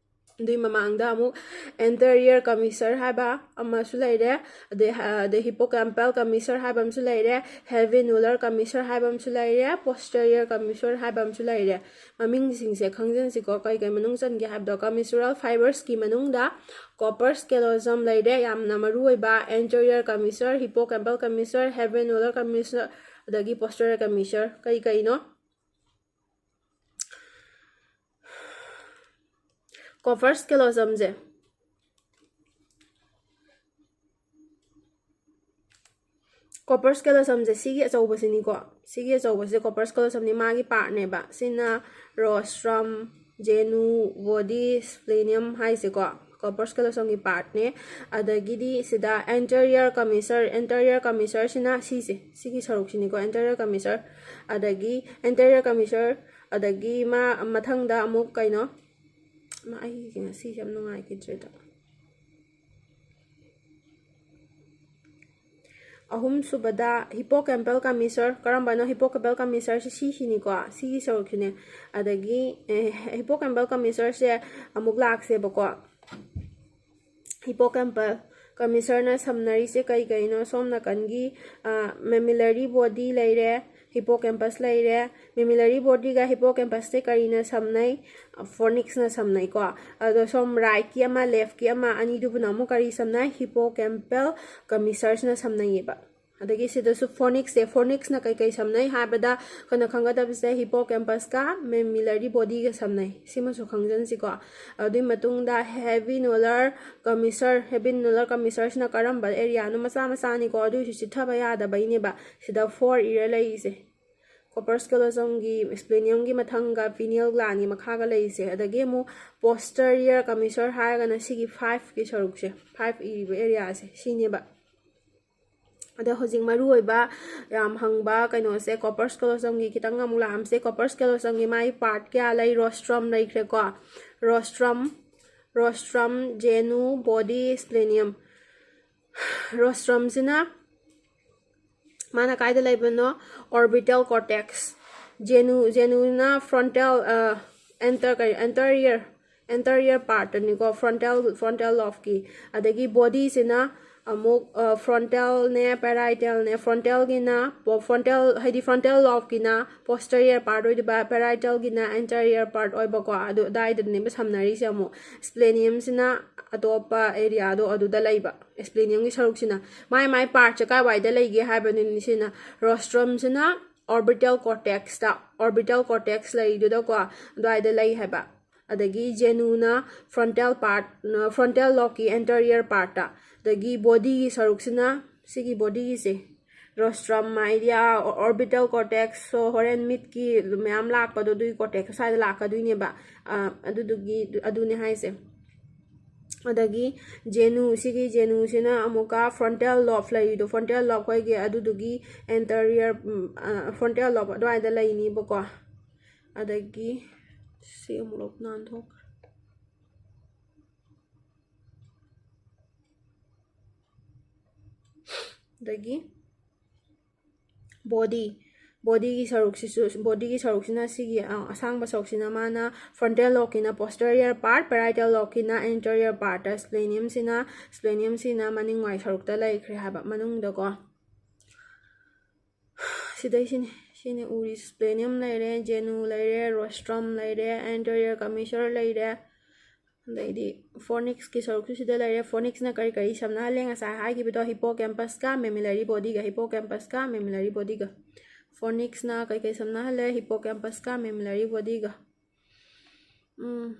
ꯑꯗꯨꯏ ꯃꯃꯥꯡꯗ ꯑꯃꯨꯛ anterior commissure ꯍꯥꯏꯕ ꯑꯃꯁꯨ ꯂꯩꯔꯦ, ꯑꯗꯩ, ꯑꯗꯩ hippocampal commissure ꯍꯥꯏꯕ ꯑꯃꯁꯨ ꯂꯩꯔꯦ, havenular commissure ꯍꯥꯏꯕ ꯑꯃꯁꯨ ꯂꯩꯔꯦ, posterior commissure ꯍꯥꯏꯕ ꯑꯃꯁꯨ ꯂꯩꯔꯦ꯫ ꯃꯃꯤꯡꯁꯤꯡꯁꯦ ꯈꯪꯖꯤꯟꯁꯤꯀꯣ, ꯀꯩ ꯀꯩ ꯃꯅꯨꯡ ꯆꯟꯒꯦ ꯍꯥꯏꯕꯗꯣ꯫ Commissural fibres ꯀꯤ ꯃꯅꯨꯡꯗ corpus callosum ꯂꯩꯔꯦ, ꯌꯥꯝꯅ ꯃꯔꯨꯑꯣꯏꯕ, anterior commissure, hippocampal commissure, havenular commissure, ꯑꯗꯒꯤ posterior commissure꯫ ꯀꯩ ꯀꯩꯅꯣ? Corpus callosumꯁꯦ, corpus callosumꯁꯦ ꯁꯤꯒꯤ ꯑꯆꯧꯕꯁꯤꯅꯤꯀꯣ꯫ ꯁꯤꯒꯤ ꯑꯆꯧꯕꯁꯦ corpus callosumꯅꯤ, ꯃꯥꯒꯤ partꯅꯦꯕ꯫ ꯁꯤꯅ rostrum, genu, body, splenium ꯍꯥꯏꯁꯦꯀꯣ, corpus callosumꯒꯤ partꯅꯦ꯫ ꯑꯗꯒꯤꯗꯤ ꯁꯤꯗ anterior commissure, anterior commissure ꯁꯤꯅ ꯁꯤꯁꯦ, ꯁꯤꯒꯤ ꯁꯔꯨꯛꯁꯤꯅꯤꯀꯣ, anterior commissure꯫ ꯑꯗꯒꯤ anterior commissure, ꯑꯗꯒꯤ ꯃꯥ ꯃꯊꯪꯗ ꯑꯃꯨꯛ ꯀꯩꯅꯣ, ꯃꯥ ꯑꯩꯒꯤ ꯉꯁꯤꯁꯦ ꯌꯥꯝ ꯅꯨꯡꯉꯥꯏꯈꯤꯗ꯭ꯔꯦꯗ꯫ ꯑꯍꯨꯝꯁꯨꯕꯗ hippocampal commissure꯫ ꯀꯔꯝꯕꯅꯣ hippocampal commissureꯁꯦ? ꯁꯤꯁꯤꯅꯤꯀꯣ, ꯁꯤꯒꯤ ꯁꯔꯨꯛꯁꯤꯅꯦ꯫ ꯑꯗꯒꯤ hippocampal commissureꯁꯦ ꯑꯃꯨꯛ ꯂꯥꯛꯁꯦꯕꯀꯣ꯫ Hippocampal commissureꯅ ꯁꯝꯅꯔꯤꯁꯦ ꯀꯩ ꯀꯩꯅꯣ? ꯁꯣꯝ ꯅꯥꯀꯟꯒꯤ mammillary body ꯂꯩꯔꯦ, hippocampus ꯂꯩꯔꯦ꯫ Mammillary bodyꯒ hippocampusꯁꯦ ꯀꯔꯤꯅ ꯁꯝꯅꯩ? Fornixꯅ ꯁꯝꯅꯩꯀꯣ꯫ ꯑꯗꯣ ꯁꯣꯝ rightꯀꯤ ꯑꯃ, leftꯀꯤ ꯑꯃ, ꯑꯅꯤꯗꯨꯕꯨꯅ ꯑꯃꯨꯛ ꯀꯔꯤ ꯁꯝꯅꯩ? Hippocampal commissuresꯅ ꯁꯝꯅꯩꯌꯦꯕ꯫ ꯑꯗꯒꯤ ꯁꯤꯗꯁꯨ fornixꯁꯦ, fornixꯅ ꯀꯩꯀꯩ ꯁꯝꯅꯩ ꯍꯥꯏꯕꯗ, ꯑꯩꯈꯣꯏꯅ ꯈꯪꯒꯗꯕꯁꯦ hippocampusꯀ mammillary bodyꯒ ꯁꯝꯅꯩ꯫ ꯁꯤꯃꯁꯨ ꯈꯪꯖꯟꯁꯤꯀꯣ꯫ ꯑꯗꯨꯒꯤ ꯃꯇꯨꯡꯗ habenular commissure, habenular commissureꯁꯤꯅ ꯀꯔꯝꯕ areaꯅꯣ? ꯃꯆꯥ ꯃꯆꯥꯅꯤꯀꯣ, ꯑꯗꯨꯏꯁꯨ ꯆꯤꯠꯊꯕ ꯌꯥꯗꯕꯩꯅꯦꯕ꯫ ꯁꯤꯗ four ꯏꯔ ꯂꯩꯔꯤꯁꯦ, corpus callosumꯒꯤ, spleniumꯒꯤ ꯃꯊꯪꯒ pineal glandꯒꯤ ꯃꯈꯥꯒ ꯂꯩꯔꯤꯁꯦ꯫ ꯑꯗꯒꯤ ꯑꯃꯨꯛ posterior commissure ꯍꯥꯏꯔꯒꯅ ꯁꯤꯒꯤ fiveꯀꯤ ꯁꯔꯨꯛꯁꯦ, five ꯏꯔꯤꯕ areaꯁꯦ, ꯁꯤꯅꯦꯕ꯫ ꯑꯗ ꯍꯧꯖꯤꯛ ꯃꯔꯨꯑꯣꯏꯕ ꯌꯥꯝ ꯍꯪꯕ ꯀꯩꯅꯣꯁꯦ, corpus callosumꯒꯤ ꯈꯤꯇꯪ ꯑꯃꯨꯛ ꯂꯥꯛꯑꯝꯁꯦ꯫ Corpus callosumꯒꯤ ꯃꯥꯒꯤ part ꯀꯌꯥ ꯂꯩ? Rostrum ꯂꯩꯈ꯭ꯔꯦꯀꯣ, rostrum, rostrum, genu, body, splenium꯫ Rostrumꯁꯤꯅ ꯃꯥꯅ ꯀꯥꯏꯗ ꯂꯩꯕꯅꯣ? Orbital cortex꯫ Genu, genuꯅ frontal, ꯑ, enter, ꯀꯔꯤ, anterior, anterior partꯅꯤꯀꯣ, frontal, frontal lobeꯀꯤ꯫ ꯑꯗꯒꯤ bodyꯁꯤꯅ ꯑꯃꯨꯛ frontalꯅꯦ, parietalꯅꯦ꯫ Frontalꯒꯤꯅ, frontal ꯍꯥꯏꯗꯤ frontal lobeꯀꯤꯅ posterior part ꯑꯣꯏꯗꯣꯏꯕ, parietalꯒꯤꯅ anterior part ꯑꯣꯏꯕꯀꯣ꯫ ꯑꯗꯨ ꯑꯗꯥꯏꯗꯅꯦꯕ ꯁꯝꯅꯔꯤꯁꯦ꯫ ꯑꯃꯨꯛ spleniumꯁꯤꯅ ꯑꯇꯣꯞꯄ areaꯗꯣ ꯑꯗꯨꯗ ꯂꯩꯕ, spleniumꯒꯤ ꯁꯔꯨꯛꯁꯤꯅ꯫ ꯃꯥꯏ ꯃꯥꯏ partꯁꯦ ꯀꯥꯏꯋꯥꯏꯗ ꯂꯩꯒꯦ ꯍꯥꯏꯕꯅꯤꯅ, ꯁꯤꯅ rostrumꯁꯤꯅ orbital cortexꯇ, orbital cortex ꯂꯩꯗꯨꯗꯀꯣ, ꯑꯗꯨꯋꯥꯏꯗ ꯂꯩ ꯍꯥꯏꯕ꯫ ꯑꯗꯒꯤ ꯖꯦꯅꯨꯅ frontal part, frontal lobeꯀꯤ anterior partꯇ, ꯑꯗꯒꯤ bodyꯒꯤ ꯁꯔꯨꯛꯁꯤꯅ ꯁꯤꯒꯤ bodyꯒꯤꯁꯦ, rostrum, ꯃꯥꯏꯗꯤꯌꯥ, orbital cortex, so ꯍꯣꯔꯦꯟ ꯃꯤꯠꯀꯤ ꯃꯌꯥꯝ ꯂꯥꯛꯄꯗꯣ ꯑꯗꯨꯒꯤ cortex ꯁ꯭ꯋꯥꯏꯗ ꯂꯥꯛꯀꯗꯣꯏꯅꯦꯕ꯫ ꯑꯗꯨꯗꯨꯒꯤ ꯑꯗꯨꯅꯦ ꯍꯥꯏꯁꯦ꯫ ꯑꯗꯒꯤ ꯖꯦꯅꯨ, ꯁꯤꯒꯤ ꯖꯦꯅꯨꯁꯤꯅ ꯑꯃꯨꯛꯀ frontal lobe ꯂꯩꯔꯤꯗꯣ, frontal lobe ꯑꯩꯈꯣꯏꯒꯤ ꯑꯗꯨꯗꯨꯒꯤ anterior, frontal lobe ꯑꯗꯨꯋꯥꯏꯗ ꯂꯩꯅꯤꯕꯀꯣ꯫ ꯑꯗꯒꯤ ꯁꯤ ꯑꯃꯨꯛ ꯂꯧ-, ꯅꯥꯟꯊꯣꯛꯈ꯭ꯔꯦ꯫ ꯑꯗꯒꯤ body, bodyꯒꯤ ꯁꯔꯨꯛꯁꯤꯁꯨ, bodyꯒꯤ ꯁꯔꯨꯛꯁꯤꯅ ꯁꯤꯒꯤ, ꯑ, ꯑꯁꯥꯡꯕ ꯁꯔꯨꯛꯁꯤꯅ ꯃꯥꯅ frontal lobeꯀꯤꯅ posterior part, parietal lobeꯀꯤꯅ anterior partꯇ, spleniumꯁꯤꯅ, spleniumꯁꯤꯅ ꯃꯅꯤꯡꯋꯥꯏ ꯁꯔꯨꯛꯇ ꯂꯩꯈ꯭ꯔꯦ ꯍꯥꯏꯕ, ꯃꯅꯨꯡꯗꯀꯣ꯫ ꯁꯤꯗꯩꯁꯤꯅꯦ, ꯁꯤꯅꯦ ꯎꯔꯤꯁꯦ꯫ Splenium ꯂꯩꯔꯦ, ꯖꯦꯅꯨ ꯂꯩꯔꯦ, rostrum ꯂꯩꯔꯦ, anterior commissure ꯂꯩꯔꯦ, ꯑꯗꯩꯗꯤ fornixꯀꯤ ꯁꯔꯨꯛꯁꯨ ꯁꯤꯗ ꯂꯩꯔꯦ꯫ Fornixꯅ ꯀꯔꯤ ꯀꯔꯤ ꯁꯝꯅꯍꯜꯂꯦ? ꯉꯁꯥꯏ ꯍꯥꯏꯈꯤꯕꯗꯣ, hippocampusꯀ mammillary bodyꯒ, hippocampusꯀ mammillary bodyꯒ꯫ Fornixꯅ ꯀꯩꯀꯩ ꯁꯝꯅꯍꯜꯂꯦ? Hippocampusꯀ mammillary bodyꯒ꯫ ꯎꯝ,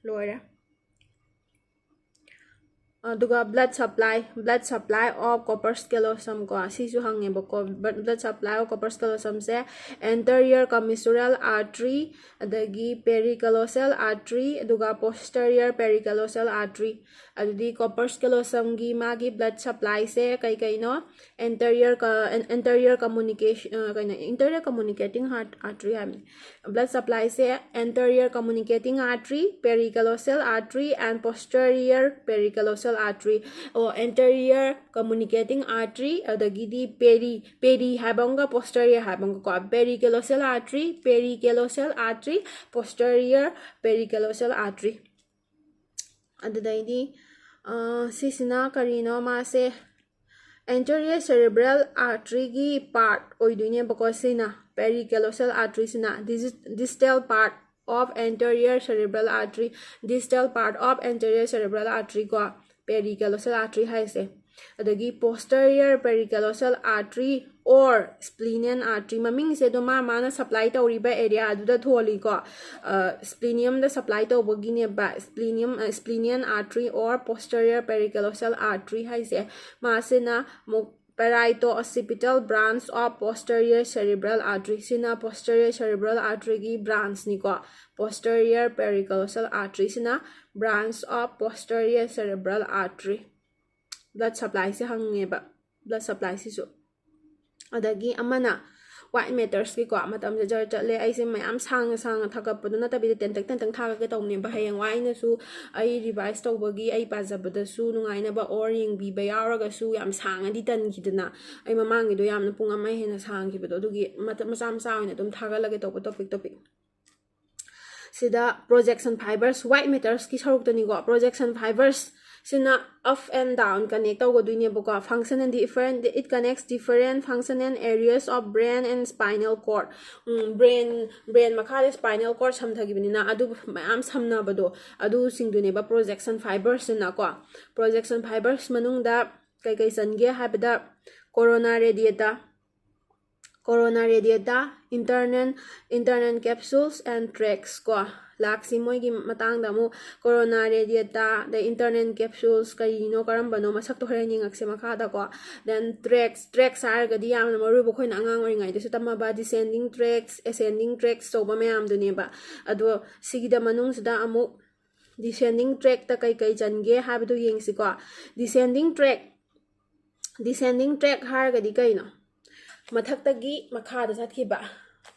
ꯂꯣꯏꯔꯦ꯫ ꯑꯗꯨꯒ blood supply, blood supply of corpus callosum ꯀꯣ, ꯁꯤꯁꯨ ꯍꯪꯉꯦꯕꯀꯣ꯫ Blood, blood supply of corpus callosumꯁꯦ anterior commissural artery, ꯑꯗꯒꯤ pericallosal artery, ꯑꯗꯨꯒ posterior pericallosal artery꯫ ꯑꯗꯨꯗꯤ corpus callosumꯒꯤ ꯃꯥꯒꯤ blood supplyꯁꯦ ꯀꯩ ꯀꯩꯅꯣ? Anterior ꯀ-, an-, anterior communication, ꯑ, ꯀꯩꯅꯣ, interior communicating heart artery ꯍꯥꯏꯕꯅꯤ꯫ Blood supplyꯁꯦ anterior communicating artery, pericallosal artery and posterior pericallosal artery꯫ ꯑꯣ, anterior communicating artery, ꯑꯗꯒꯤꯗꯤ peri, peri ꯍꯥꯏꯕ ꯑꯃꯒ posterior ꯍꯥꯏꯕ ꯑꯃꯒꯀꯣ꯫ Pericallosal artery, pericallosal artery, posterior pericallosal artery꯫ ꯑꯗꯨꯗꯩꯗꯤ, ꯑ, ꯁꯤꯁꯤꯅ ꯀꯔꯤꯅꯣ? ꯃꯥꯁꯦ anterior cerebral arteryꯒꯤ part ꯑꯣꯏꯗꯣꯏꯅꯦꯕꯀꯣ꯫ ꯁꯤꯅ pericallosal arteryꯁꯤꯅ dis-, distal part of anterior cerebral artery, distal part of anterior cerebral artery ꯀꯣ, pericallosal artery ꯍꯥꯏꯁꯦ꯫ ꯑꯗꯒꯤ posterior paracallosal artery or splenium artery, ꯃꯃꯤꯡꯁꯦ ꯑꯗꯨꯝ ꯃꯥ ꯃꯥꯅ supply ꯇꯧꯔꯤꯕ area ꯑꯗꯨꯗ ꯊꯣꯜꯂꯤꯀꯣ꯫ Splenium the supply ꯇꯧꯕꯒꯤꯅꯦꯕ splenium, splenium artery or posterior paracallosal artery ꯍꯥꯏꯁꯦ꯫ ꯃꯥꯁꯤꯅ ꯑꯃꯨꯛ parieto-occipital branch of posterior cerebral artery, ꯁꯤꯅ posterior cerebral artery ꯒꯤ branch ꯅꯤꯀꯣ꯫ Posterior paracallosal artery ꯁꯤꯅ branch of posterior cerebral artery꯫ Blood supply say ꯍꯪꯉꯦꯕ, blood supply ꯁꯤꯁꯨ꯫ ꯑꯗꯒꯤ ꯑꯃꯅ white matters ꯀꯤꯀꯣ꯫ ꯃꯇꯝꯁꯦ ꯖꯔ ꯆꯠꯂꯦ, ꯑꯩꯁꯦ ꯃꯌꯥꯝ ꯁꯥꯡꯅ ꯁꯥꯡꯅ ꯊꯥꯒꯠꯄꯗꯣ ꯅꯠꯇꯕꯤꯗ ꯇꯦꯟꯇꯛ ꯇꯦꯟꯇꯛ ꯊꯥꯒꯠꯀꯦ ꯇꯧꯕꯅꯦꯕ꯫ ꯍꯌꯦꯡꯋꯥꯏ ꯑꯩꯅꯁꯨ ꯑꯩ revise ꯇꯧꯕꯒꯤ ꯑꯩ ꯄꯥꯖꯕꯗꯁꯨ ꯅꯨꯡꯉꯥꯏꯅꯕ or ꯌꯦꯡꯕꯤꯕ ꯌꯥꯎꯔꯒꯁꯨ꯫ ꯌꯥꯝ ꯁꯥꯡꯉꯗꯤ ꯇꯟꯈꯤꯗꯅ, ꯑꯩ ꯃꯃꯥꯡꯒꯤꯗꯣ ꯌꯥꯝꯅ ꯄꯨꯡ ꯑꯃ ꯍꯦꯟꯅ ꯁꯥꯡꯈꯤꯕꯗꯣ, ꯑꯗꯨꯒꯤ ꯃꯇꯝ ꯃꯆꯥ ꯃꯆꯥ ꯑꯣꯏꯅ ꯑꯗꯨꯝ ꯊꯥꯒꯠꯂꯒꯦ ꯇꯧꯕ topic topic꯫ ꯁꯤꯗ projection fibres, white matters ꯀꯤ ꯁꯔꯨꯛꯇꯅꯤꯀꯣ꯫ Projection fibres ꯁꯤꯅ up and down connect ꯇꯧꯒꯗꯣꯏꯅꯦꯕꯀꯣ꯫ Function and different, it connects different functional areas of brain and spinal cord꯫ Um, brain, brain ꯃꯈꯥꯗ spinal cord ꯁꯝꯊꯈꯤꯕꯅꯤꯅ ꯑꯗꯨ ꯃꯌꯥꯝ ꯁꯝꯅꯕꯗꯣ, ꯑꯗꯨꯁꯤꯡꯗꯨꯅꯦꯕ projection fibres ꯁꯤꯅꯀꯣ꯫ Projection fibres ꯃꯅꯨꯡꯗ ꯀꯩꯀꯩ ꯆꯟꯒꯦ ꯍꯥꯏꯕꯗ corona radiata, corona radiata, internal, internal capsules and tracts ꯀꯣ꯫ Last ꯁꯤ ꯃꯣꯏꯒꯤ ꯃꯇꯥꯡꯗ ꯑꯃꯨꯛ corona radiata, the internal capsules ꯀꯔꯤꯅꯣ ꯀꯔꯝꯕꯅꯣ ꯃꯁꯛꯇꯣ ꯍꯣꯔꯦꯟ ꯌꯦꯡꯉꯛꯁꯦ ꯃꯈꯥꯗꯀꯣ꯫ Then tracts, tracts ꯍꯥꯏꯔꯒꯗꯤ ꯌꯥꯝꯅ ꯃꯔꯨ ꯑꯣꯏꯕ ꯑꯩꯈꯣꯏꯅ ꯑꯉꯥꯡ ꯑꯣꯏꯔꯤꯉꯩꯗꯁꯨ ꯇꯝꯃꯕ descending tracts, ascending tracts ꯇꯧꯕ ꯃꯌꯥꯝꯗꯨꯅꯦꯕ꯫ ꯑꯗꯣ ꯁꯤꯒꯤꯗ ꯃꯅꯨꯡꯁꯤꯗ ꯑꯃꯨꯛ descending tract ꯇ ꯀꯩꯀꯩ ꯆꯟꯒꯦ ꯍꯥꯏꯕꯗꯨ ꯌꯦꯡꯁꯤꯀꯣ꯫ Descending tract, descending tract ꯍꯥꯏꯔꯒꯗꯤ ꯀꯩꯅꯣ? ꯃꯊꯛꯇꯒꯤ ꯃꯈꯥꯗ ꯆꯠꯈꯤꯕ꯫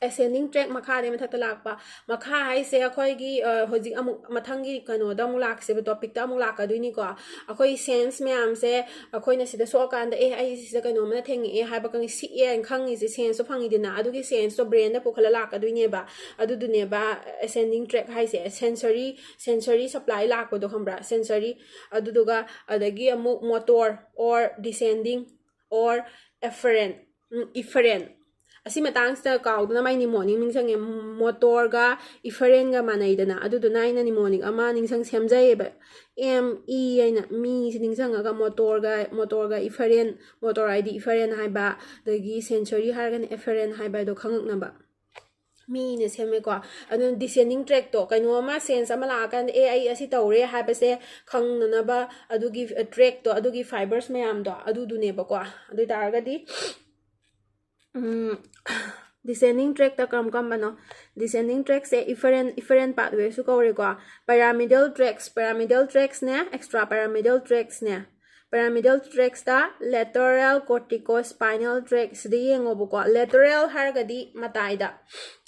Ascending tract ꯃꯈꯥꯗꯒꯤ ꯃꯊꯛꯇ ꯂꯥꯛꯄ꯫ ꯃꯈꯥ ꯍꯥꯏꯁꯦ ꯑꯩꯈꯣꯏꯒꯤ, ꯑ, ꯍꯧꯖꯤꯛ ꯑꯃꯨꯛ ꯃꯊꯪꯒꯤ ꯀꯩꯅꯣꯗ ꯑꯃꯨꯛ ꯂꯥꯛꯁꯦꯕ, topic ꯇ ꯑꯃꯨꯛ ꯂꯥꯛꯀꯗꯣꯏꯅꯤꯀꯣ꯫ ꯑꯩꯈꯣꯏ sense ꯃꯌꯥꯝꯁꯦ ꯑꯩꯈꯣꯏꯅ ꯁꯤꯗ ꯁꯣꯛꯑꯀꯥꯟꯗ, "ꯑꯦ, ꯑꯩ ꯁꯤꯗ ꯀꯩꯅꯣꯝꯃꯅ ꯊꯦꯡꯉꯛꯑꯦ" ꯍꯥꯏꯕ ꯈꯪꯉꯤ, "ꯁꯤꯛꯑꯦ" ꯍꯥꯏꯅ ꯈꯪꯉꯤꯁꯦ, sense ꯇꯣ ꯐꯪꯉꯤꯗꯅ, ꯑꯗꯨꯒꯤ sense ꯇꯣ brain ꯗ ꯄꯨꯈꯠꯂ ꯂꯥꯛꯀꯗꯣꯏꯅꯦꯕ꯫ ꯑꯗꯨꯗꯨꯅꯦꯕ ascending tract ꯍꯥꯏꯁꯦ, sensory, sensory supply ꯂꯥꯛꯄꯗꯣ ꯈꯪꯕ꯭ꯔꯥ? Sensory꯫ ꯑꯗꯨꯗꯨꯒ ꯑꯗꯒꯤ ꯑꯃꯨꯛ motor or descending or efferent, um, efferent꯫ ꯑꯁꯤ ꯃꯇꯥꯡꯁꯤꯗ ꯀꯥꯎꯗꯅꯕ ꯑꯩ ꯅꯤꯃꯣꯅꯤꯛ ꯅꯤꯡꯁꯤꯡꯉꯦ꯫ ꯃꯣꯇꯣꯔꯒ ꯏꯐꯔꯦꯟꯒ ꯃꯥꯟꯅꯩꯗꯅ, ꯑꯗꯨꯗꯨꯅ ꯑꯩꯅ ꯅꯤꯃꯣꯅꯤꯛ ꯑꯃ ꯅꯤꯡꯁꯤꯡ ꯁꯦꯝꯖꯩꯌꯦꯕ꯫ ꯑꯦꯝ ꯏ ꯍꯥꯏꯅ ꯃꯤꯁꯤ ꯅꯤꯡꯁꯤꯡꯉꯒ ꯃꯣꯇꯣꯔꯒ, ꯃꯣꯇꯣꯔꯒ ꯏꯐꯔꯦꯟ, ꯃꯣꯇꯣꯔ ꯍꯥꯏꯗꯤ ꯏꯐꯔꯦꯟ ꯍꯥꯏꯕ, ꯑꯗꯒꯤ ꯁꯦꯟꯁꯣꯔꯤ ꯍꯥꯏꯔꯒꯅ ꯑꯦꯐꯔꯦꯟ ꯍꯥꯏꯕ ꯍꯥꯏꯗꯣ ꯈꯪꯉꯛꯅꯕ꯫ ꯃꯤꯅ ꯁꯦꯝꯃꯦꯀꯣ꯫ ꯑꯗꯨꯅ ꯗꯤꯁꯦꯟꯗꯤꯡ ꯇ꯭ꯔꯦꯛꯇꯣ, ꯀꯩꯅꯣ ꯑꯃ ꯁꯦꯟꯁ ꯑꯃ ꯂꯥꯛꯑꯀꯥꯟꯗ, "ꯑꯦ, ꯑꯩ ꯑꯁꯤ ꯇꯧꯔꯦ" ꯍꯥꯏꯕꯁꯦ ꯈꯪꯅꯅꯕ ꯑꯗꯨꯒꯤ ꯇ꯭ꯔꯦꯛꯇꯣ, ꯑꯗꯨꯒꯤ ꯐꯥꯏꯕꯔꯁ ꯃꯌꯥꯝꯗꯣ ꯑꯗꯨꯗꯨꯅꯦꯕꯀꯣ꯫ ꯑꯗꯨ ꯑꯣꯏ ꯇꯥꯔꯒꯗꯤ ꯗꯤꯁꯦꯟꯗꯤꯡ ꯇ꯭ꯔꯦꯛꯇ ꯀꯔꯝ ꯀꯔꯝꯕꯅꯣ? ꯗꯤꯁꯦꯟꯗꯤꯡ ꯇ꯭ꯔꯦꯛꯁꯦ ꯏꯐꯔꯦꯟ, ꯏꯐꯔꯦꯟ ꯄꯥꯠꯋꯦꯁꯨ ꯀꯧꯔꯦꯀꯣ꯫ ꯄꯦꯔꯥꯃꯤꯗꯦꯜ ꯇ꯭ꯔꯦꯛꯁ, ꯄꯦꯔꯥꯃꯤꯗꯦꯜ ꯇ꯭ꯔꯦꯛꯁꯅꯦ, ꯑꯦꯛꯁꯇ꯭ꯔꯥ ꯄꯦꯔꯥꯃꯤꯗꯦꯜ ꯇ꯭ꯔꯦꯛꯁꯅꯦ꯫ ꯄꯦꯔꯥꯃꯤꯗꯦꯜ ꯇ꯭ꯔꯦꯛꯁꯇ ꯂꯦꯇꯔꯦꯜ ꯀꯣꯔꯇꯤꯀꯣ ꯁ꯭ꯄꯥꯏꯅꯦꯜ ꯇ꯭ꯔꯦꯛ, ꯁꯤꯗ ꯌꯦꯡꯉꯣꯕꯀꯣ꯫ ꯂꯦꯇꯔꯦꯜ ꯍꯥꯏꯔꯒꯗꯤ ꯃꯇꯥꯏꯗ,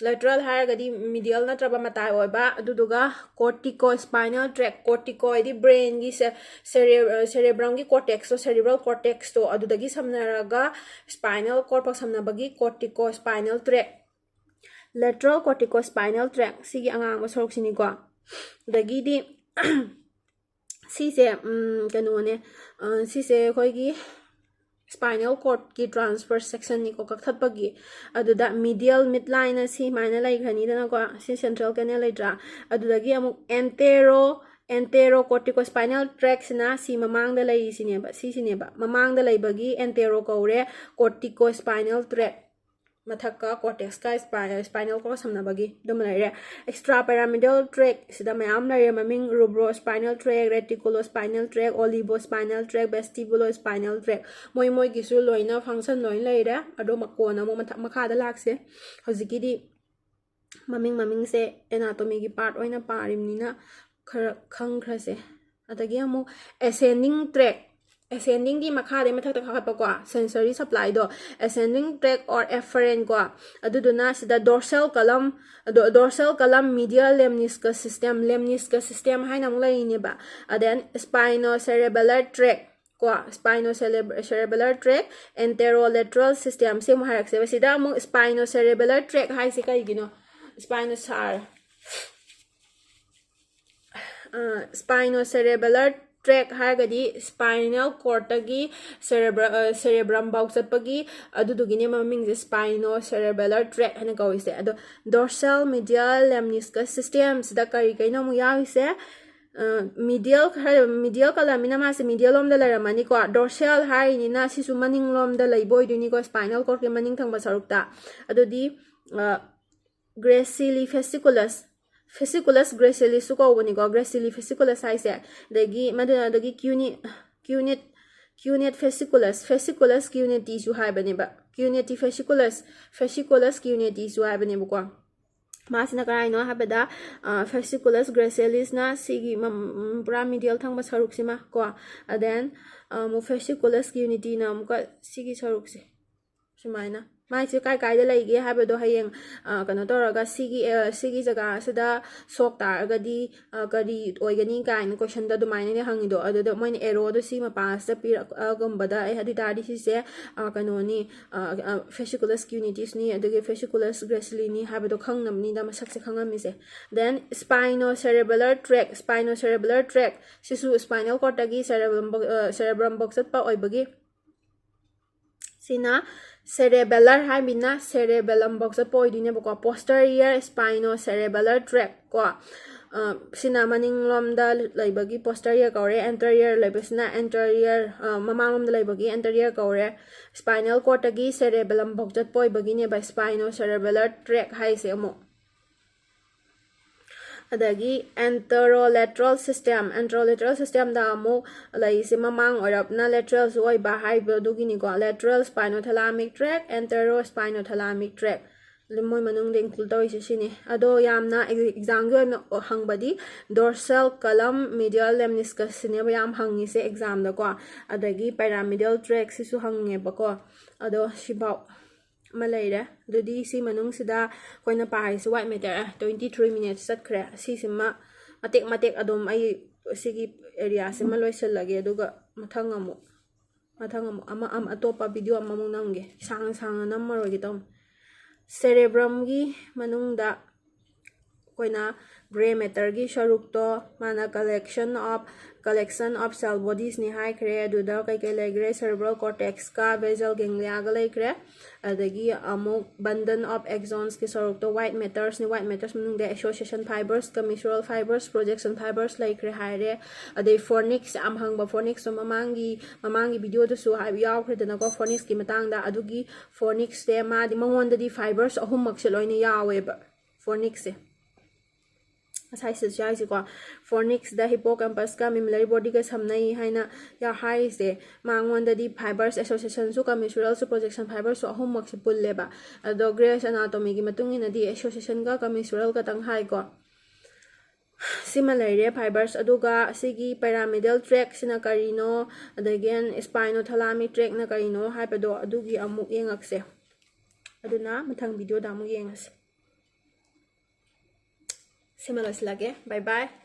ꯂꯦꯇꯔꯦꯜ ꯍꯥꯏꯔꯒꯗꯤ ꯃꯤꯗꯤꯌꯦꯜ ꯅꯠꯇ꯭ꯔꯕ ꯃꯇꯥꯏ ꯑꯣꯏꯕ, ꯑꯗꯨꯗꯨꯒ ꯀꯣꯔꯇꯤꯀꯣ ꯁ꯭ꯄꯥꯏꯅꯦꯜ ꯇ꯭ꯔꯦꯛ, ꯀꯣꯔꯇꯤꯀꯣ ꯍꯥꯏꯗꯤ ꯕ꯭ꯔꯦꯟꯒꯤ ꯁꯦ-, ꯁꯦꯔꯦ-, ꯁꯦꯔꯦꯕ꯭ꯔꯝꯒꯤ ꯀꯣꯔꯇꯦꯛꯁꯇꯣ, ꯁꯦꯔꯤꯕ꯭ꯔꯦꯜ ꯀꯣꯔꯇꯦꯛꯁꯇꯣ, ꯑꯗꯨꯗꯒꯤ ꯁꯝꯅꯔꯒ ꯁ꯭ꯄꯥꯏꯅꯦꯜ ꯀꯣꯔꯠ ꯐꯥꯎ ꯁꯝꯅꯕꯒꯤ corticospinal tract, lateral corticospinal tract, ꯁꯤꯒꯤ ꯑꯉꯥꯡꯕ ꯁꯔꯨꯛꯁꯤꯅꯤꯀꯣ꯫ ꯑꯗꯒꯤꯗꯤ ꯁꯤꯁꯦ, ꯎꯝ, ꯀꯩꯅꯣꯅꯦ, ꯑ, ꯁꯤꯁꯦ ꯑꯩꯈꯣꯏꯒꯤ ꯁ꯭ꯄꯥꯏꯅꯦꯜ ꯀꯣꯔꯠꯀꯤ ꯇ꯭ꯔꯥꯟꯁꯐꯔ ꯁꯦꯛꯁꯟꯅꯤꯀꯣ, ꯀꯛꯊꯠꯄꯒꯤ꯫ ꯑꯗꯨꯗ ꯃꯤꯗꯤꯌꯦꯜ ꯃꯤꯠ ꯂꯥꯏꯟꯅ ꯁꯤ ꯁꯨꯃꯥꯏꯅ ꯂꯩꯈ꯭ꯔꯅꯤꯗꯅꯀꯣ, ꯁꯤ ꯁꯦꯟꯇ꯭ꯔꯦꯜ ꯀꯦꯅꯦꯜ ꯂꯩꯇ꯭ꯔꯥ? ꯑꯗꯨꯗꯒꯤ ꯑꯃꯨꯛ ꯑꯦꯟꯇꯦꯔꯣ, ꯑꯦꯟꯇꯦꯔꯣ ꯀꯣꯔꯇꯤꯀꯣ ꯁ꯭ꯄꯥꯏꯅꯦꯜ ꯇ꯭ꯔꯦꯛꯁꯤꯅ ꯁꯤ ꯃꯃꯥꯡꯗ ꯂꯩꯔꯤꯁꯤꯅꯦꯕ, ꯁꯤꯁꯤꯅꯦꯕ꯫ ꯃꯃꯥꯡꯗ ꯂꯩꯕꯒꯤ ꯑꯦꯟꯇꯦꯔꯣ ꯀꯧꯔꯦ, ꯀꯣꯔꯇꯤꯀꯣ ꯁ꯭ꯄꯥꯏꯅꯦꯜ ꯇ꯭ꯔꯦꯛ꯫ ꯃꯊꯛꯀ ꯀꯣꯔꯇꯦꯛꯁꯀ ꯁ꯭ꯄꯥꯏ-, ꯁ꯭ꯄꯥꯏꯅꯦꯜ ꯀꯣꯔꯠ ꯁꯝꯅꯕꯒꯤ ꯑꯗꯨꯃ ꯂꯩꯔꯦ꯫ ꯑꯦꯛꯁꯇ꯭ꯔꯥ ꯄꯦꯔꯥꯃꯤꯗꯦꯜ ꯇ꯭ꯔꯦꯛ ꯁꯤꯗ ꯃꯌꯥꯝ ꯂꯩꯔꯦ ꯃꯃꯤꯡ: rubrospinal tract, reticulospinal tract, olivospinal tract, vestibulospinal tract. ꯃꯣꯏ ꯃꯣꯏꯒꯤꯁꯨ ꯂꯣꯏꯅ ꯐꯪꯁꯟ ꯂꯣꯏꯅ ꯂꯩꯔꯦ꯫ ꯑꯗꯣ ꯃꯀꯣꯟꯅ ꯑꯃꯨꯛ ꯃꯊꯛ-, ꯃꯈꯥꯗ ꯂꯥꯛꯁꯦ꯫ ꯍꯧꯖꯤꯛꯀꯤꯗꯤ ꯃꯃꯤꯡ ꯃꯃꯤꯡꯁꯦ ꯑꯦꯅꯥꯇꯣꯃꯤꯒꯤ ꯄꯥꯔꯠ ꯑꯣꯏꯅ ꯄꯥꯔꯤꯕꯅꯤꯅ ꯈꯔ ꯈꯪꯈ꯭ꯔꯁꯦ꯫ ꯑꯗꯒꯤ ꯑꯃꯨꯛ ꯑꯦꯁꯦꯟꯗꯤꯡ ꯇ꯭ꯔꯦꯛ, ꯑꯦꯁꯦꯟꯗꯤꯡꯗꯤ ꯃꯈꯥꯗꯩ ꯃꯊꯛꯇ ꯀꯥꯈꯠꯄꯀꯣ, ꯁꯦꯟꯁꯔꯤ ꯁꯄ꯭ꯂꯥꯏꯗꯣ꯫ ꯑꯦꯁꯦꯟꯗꯤꯡ ꯇ꯭ꯔꯦꯛ ꯑꯣꯔ ꯑꯦꯐꯔꯦꯟ ꯀꯣ꯫ ꯑꯗꯨꯗꯨꯅ ꯁꯤꯗ ꯗꯣꯔꯁꯦꯜ ꯀꯂꯝ, ꯗꯣꯔꯁꯦꯜ ꯀꯂꯝ, ꯃꯤꯗꯤꯌꯦꯜ ꯂꯦꯝꯅꯤꯁꯀꯁ ꯁꯤꯁꯇꯦꯝ, ꯂꯦꯝꯅꯤꯁꯀꯁ ꯁꯤꯁꯇꯦꯝ ꯍꯥꯏꯅ ꯑꯃꯨꯛ ꯂꯩꯔꯤꯅꯦꯕ꯫ ꯑꯗꯦꯟ ꯁ꯭ꯄꯥꯏꯅꯣ ꯁꯦꯔꯦꯕꯦꯂꯔ ꯇ꯭ꯔꯦꯛ ꯀꯣ, ꯁ꯭ꯄꯥꯏꯅꯣ ꯁꯦꯔꯦꯕꯦꯂꯔ ꯇ꯭ꯔꯦꯛ, ꯑꯦꯟꯇꯦꯔꯣ ꯂꯦꯇꯔꯦꯜ ꯁꯤꯁꯇꯦꯝ꯫ ꯁꯤ ꯑꯃꯨꯛ ꯍꯥꯏꯔꯛꯁꯦꯕ꯫ ꯁꯤꯗ ꯑꯃꯨꯛ ꯁ꯭ꯄꯥꯏꯅꯣ ꯁꯦꯔꯦꯕꯦꯂꯔ ꯇ꯭ꯔꯦꯛ ꯍꯥꯏꯁꯦ ꯀꯩꯒꯤꯅꯣ? ꯁ꯭ꯄꯥꯏꯅꯣ ꯁꯥꯔ ꯁ꯭ꯄꯥꯏꯅꯣ ꯁꯦꯔꯦꯕꯦꯂꯔ tract ꯍꯥꯏꯔꯒꯗꯤ spinal cordꯇꯒꯤ cerebrum ꯐꯥꯎ ꯆꯠꯄꯒꯤ, ꯑꯗꯨꯗꯨꯒꯤꯅꯦ ꯃꯃꯤꯡꯁꯦ spinocerebellar tract ꯍꯥꯏꯅ ꯀꯧꯔꯤꯁꯦ꯫ ꯑꯗꯣ dorsal medial lemniscus systemꯁꯤꯗ ꯀꯔꯤ ꯀꯩꯅꯣ ꯑꯃꯨꯛ ꯌꯥꯎꯔꯤꯁꯦ? Medial ꯈꯔ, medial ꯀꯜꯂꯝꯅꯤꯅ ꯃꯥꯁꯦ medial ꯂꯣꯝꯗ ꯂꯩꯔꯝꯃꯅꯤꯀꯣ꯫ Dorsal ꯍꯥꯏꯔꯤꯅꯤꯅ ꯁꯤꯁꯨ ꯃꯅꯤꯡꯂꯣꯝꯗ ꯂꯩꯕ ꯑꯣꯏꯗꯣꯏꯅꯤꯀꯣ, spinal cordꯀꯤ ꯃꯅꯤꯡ ꯊꯪꯕ ꯁꯔꯨꯛꯇ꯫ ꯑꯗꯨꯗꯤ gracilis fasciculus, fasciculus gracilisꯁꯨ ꯀꯧꯕꯅꯤꯀꯣ, gracilis fasciculus ꯍꯥꯏꯁꯦ꯫ ꯑꯗꯒꯤ ꯃꯗꯨꯅ ꯑꯗꯒꯤ cunei, cunei, cunei fasciculus, fasciculus cuneatiꯁꯨ ꯍꯥꯏꯕꯅꯦꯕ, cuneati fasciculus, fasciculus cuneatiꯁꯨ ꯍꯥꯏꯕꯅꯦꯕꯀꯣ꯫ ꯃꯥꯁꯤꯅ ꯀꯔꯥꯏꯅꯣ ꯍꯥꯏꯕꯗ, fasciculus gracilisꯅ ꯁꯤꯒꯤ ꯄꯨꯔꯥ medial ꯊꯪꯕ ꯁꯔꯨꯛꯁꯤꯃ ꯀꯣ, and then ꯑꯃꯨꯛ fasciculus cuneatiꯅ ꯑꯃꯨꯛꯀ ꯁꯤꯒꯤ ꯁꯔꯨꯛꯁꯦ ꯁꯨꯃꯥꯏꯅ꯫ ꯃꯥꯏꯁꯦ ꯀꯥꯏ ꯀꯥꯏꯗ ꯂꯩꯒꯦ ꯍꯥꯏꯕꯗꯣ ꯍꯌꯦꯡ ꯀꯩꯅꯣ ꯇꯧꯔꯒ ꯁꯤꯒꯤ ꯁꯤꯒꯤ ꯖꯒꯥꯁꯤꯗ ꯁꯣꯛ ꯇꯥꯔꯒꯗꯤ ꯀꯔꯤ ꯑꯣꯏꯒꯅꯤ ꯀꯥꯏꯅ questionꯗ ꯑꯗꯨꯃꯥꯏꯅꯅꯦ ꯍꯪꯉꯤꯗꯣ꯫ ꯑꯗꯨꯗ ꯃꯣꯏꯅ arrowꯗꯣ ꯁꯤ ꯃꯄꯥꯁꯤꯗ ꯄꯤꯔꯛꯑꯒꯨꯝꯕꯗ, ꯑꯦ, ꯑꯗꯨ ꯑꯣꯏꯇꯥꯔꯗꯤ ꯁꯤꯁꯦ ꯀꯩꯅꯣꯅꯤ, fasciculus cuneatisꯅꯤ, ꯑꯗꯒꯤ fasciculus gracilisꯅꯤ ꯍꯥꯏꯕꯗꯣ ꯈꯪꯅꯕꯅꯤꯅ ꯃꯁꯛꯁꯦ ꯈꯪꯉꯝꯃꯤꯁꯦ꯫ Then spinocerebellar tract, spinocerebellar tract ꯁꯤꯁꯨ spinal cordꯇꯒꯤ cerebrum cerebrumꯐꯥꯎ ꯆꯠꯄ ꯑꯣꯏꯕꯒꯤ ꯁꯤꯅ cerebellar ꯍꯥꯏꯕꯅꯤꯅ cerebellumꯐꯥꯎ ꯆꯠꯄ ꯑꯣꯏꯗꯣꯏꯅꯦꯕꯀꯣ꯫ Posterior spinocerebellar tract ꯀꯣ, ꯁꯤꯅ ꯃꯅꯤꯡꯂꯣꯝꯗ ꯂꯩꯕꯒꯤ posterior ꯀꯧꯔꯦ, anterior ꯂꯩꯕꯁꯤꯅ anterior, ꯃꯃꯥꯡꯂꯣꯝꯗ ꯂꯩꯕꯒꯤ anterior ꯀꯧꯔꯦ꯫ Spinal cordꯇꯒꯤ cerebellumꯐꯥꯎ ꯆꯠꯄ ꯑꯣꯏꯕꯒꯤꯅꯦꯕ spinocerebellar tract ꯍꯥꯏꯁꯦ ꯑꯃꯨꯛ꯫ ꯑꯗꯒꯤ anterolateral system, anterolateral systemꯗ ꯑꯃꯨꯛ ꯂꯩꯁꯦ ꯃꯃꯥꯡ ꯑꯣꯏꯔꯞꯅ lateralꯁꯨ ꯑꯣꯏꯕ ꯍꯥꯏꯕ ꯑꯗꯨꯒꯤꯅꯤꯀꯣ꯫ Lateral spinothalamic tract, anterospinothalamic tract, ꯃꯣꯏ ꯃꯅꯨꯡꯗ include ꯇꯧꯔꯤꯁꯦ ꯁꯤꯅꯤ꯫ ꯑꯗꯣ ꯌꯥꯝꯅ examꯒꯤ ꯑꯣꯏꯅ ꯍꯪꯕꯗꯤ dorsal column medial lemniscusꯁꯤꯅꯦꯕ ꯌꯥꯝ ꯍꯪꯉꯤꯁꯦ examꯗꯀꯣ꯫ ꯑꯗꯒꯤ pyramidal tractꯁꯤꯁꯨ ꯍꯪꯉꯦꯕꯀꯣ꯫ ꯑꯗꯣ ꯁꯤꯐꯥꯎ ꯑꯃ ꯂꯩꯔꯦ꯫ ꯑꯗꯨꯗꯤ ꯁꯤ ꯃꯅꯨꯡꯁꯤꯗ ꯑꯩꯈꯣꯏꯅ ꯄꯥꯔꯤꯁꯦ white matter twenty three minutes ꯆꯠꯈ꯭ꯔꯦ꯫ ꯑꯁꯤꯁꯤꯃ ꯃꯇꯦꯛ ꯃꯇꯦꯛ ꯑꯗꯨꯝ ꯑꯩ ꯁꯤꯒꯤ areaꯁꯤꯃ ꯂꯣꯏꯁꯤꯜꯂꯒꯦ, ꯑꯗꯨꯒ ꯃꯊꯪ ꯑꯃꯨꯛ, ꯃꯊꯪ ꯑꯃꯨꯛ ꯑꯃ, ꯑꯃ ꯑꯇꯣꯞꯄ video ꯑꯃꯃꯨꯛ ꯅꯝꯒꯦ꯫ ꯁꯥꯡꯅ ꯁꯥꯡꯅ ꯅꯝꯃꯔꯣꯏꯒꯦ ꯇꯧꯅꯤ꯫ Cerebrumꯒꯤ ꯃꯅꯨꯡꯗ ꯑꯩꯈꯣꯏꯅ ꯒ꯭ꯔꯦ ꯃꯦꯇꯔꯒꯤ ꯁꯔꯨꯛꯇꯣ ꯃꯥꯅ collection of collection of cell bodiesꯅꯤ ꯍꯥꯏꯈ꯭ꯔꯦ꯫ ꯑꯗꯨꯗ ꯀꯩꯀꯩ ꯂꯩꯈ꯭ꯔꯦ? Cerebral cortexꯀ basal gangliaꯒ ꯂꯩꯈ꯭ꯔꯦ꯫ ꯑꯗꯒꯤ ꯑꯃꯨꯛ bundle of axonsꯀꯤ ꯁꯔꯨꯛꯇꯣ white mattersꯅꯤ꯫ White matters ꯃꯅꯨꯡꯗ association fibers, commissural fibers, projection fibers ꯂꯩꯈ꯭ꯔꯦ ꯍꯥꯏꯔꯦ꯫ ꯑꯗꯩ fornix ꯌꯥꯝ ꯍꯪꯕ, fornixꯇꯣ ꯃꯃꯥꯡꯒꯤ ꯃꯃꯥꯡꯒꯤ videoꯗꯁꯨ ꯍꯥꯏꯕ ꯌꯥꯎꯈ꯭ꯔꯦꯗꯅꯀꯣ, fornixꯀꯤ ꯃꯇꯥꯡꯗ꯫ ꯑꯗꯨꯒꯤ fornixꯁꯦ ꯃꯥꯗꯤ ꯃꯉꯣꯟꯗꯗꯤ fibers ꯑꯍꯨꯝꯃꯛꯁꯦ ꯂꯣꯏꯅ ꯌꯥꯎꯋꯦꯕ꯫ Fornixꯁꯦ ꯉꯁꯥꯏ ꯁꯤꯗꯁꯨ ꯌꯥꯎꯔꯤꯁꯦꯀꯣ, fornixꯇ hippocampusꯀ mammillary bodyꯒ ꯁꯝꯅꯩ ꯍꯥꯏꯅ ꯌꯥ- ꯍꯥꯏꯔꯤꯁꯦ꯫ ꯃꯉꯣꯟꯗꯗꯤ fibers associationꯁꯨ, commissuralꯁꯨ, projection fibersꯁꯨ ꯑꯍꯨꯝꯃꯛꯁꯦ ꯄꯨꯜꯂꯦꯕ꯫ ꯑꯗꯣ Gray's anatomyꯒꯤ ꯃꯇꯨꯡ ꯏꯟꯅꯗꯤ associationꯒ commissural ꯈꯛꯇꯪ ꯍꯥꯏꯀꯣ꯫ ꯁꯤꯃ ꯂꯩꯔꯦ fibers꯫ ꯑꯗꯨꯒ ꯑꯁꯤꯒꯤ pyramidal tractꯁꯤꯅ ꯀꯔꯤꯅꯣ, ꯑꯗꯒꯤ spinothalamic tractꯅ ꯀꯔꯤꯅꯣ ꯍꯥꯏꯕꯗꯣ ꯑꯗꯨꯒꯤ ꯑꯃꯨꯛ ꯌꯦꯡꯉꯛꯁꯦ꯫ ꯑꯗꯨꯅ ꯃꯊꯪ videoꯗ ꯑꯃꯨꯛ ꯌꯦꯡꯉꯁꯤ꯫ ꯁꯤꯃ ꯂꯣꯏꯁꯤꯜꯂꯒꯦ꯫ Bye bye꯫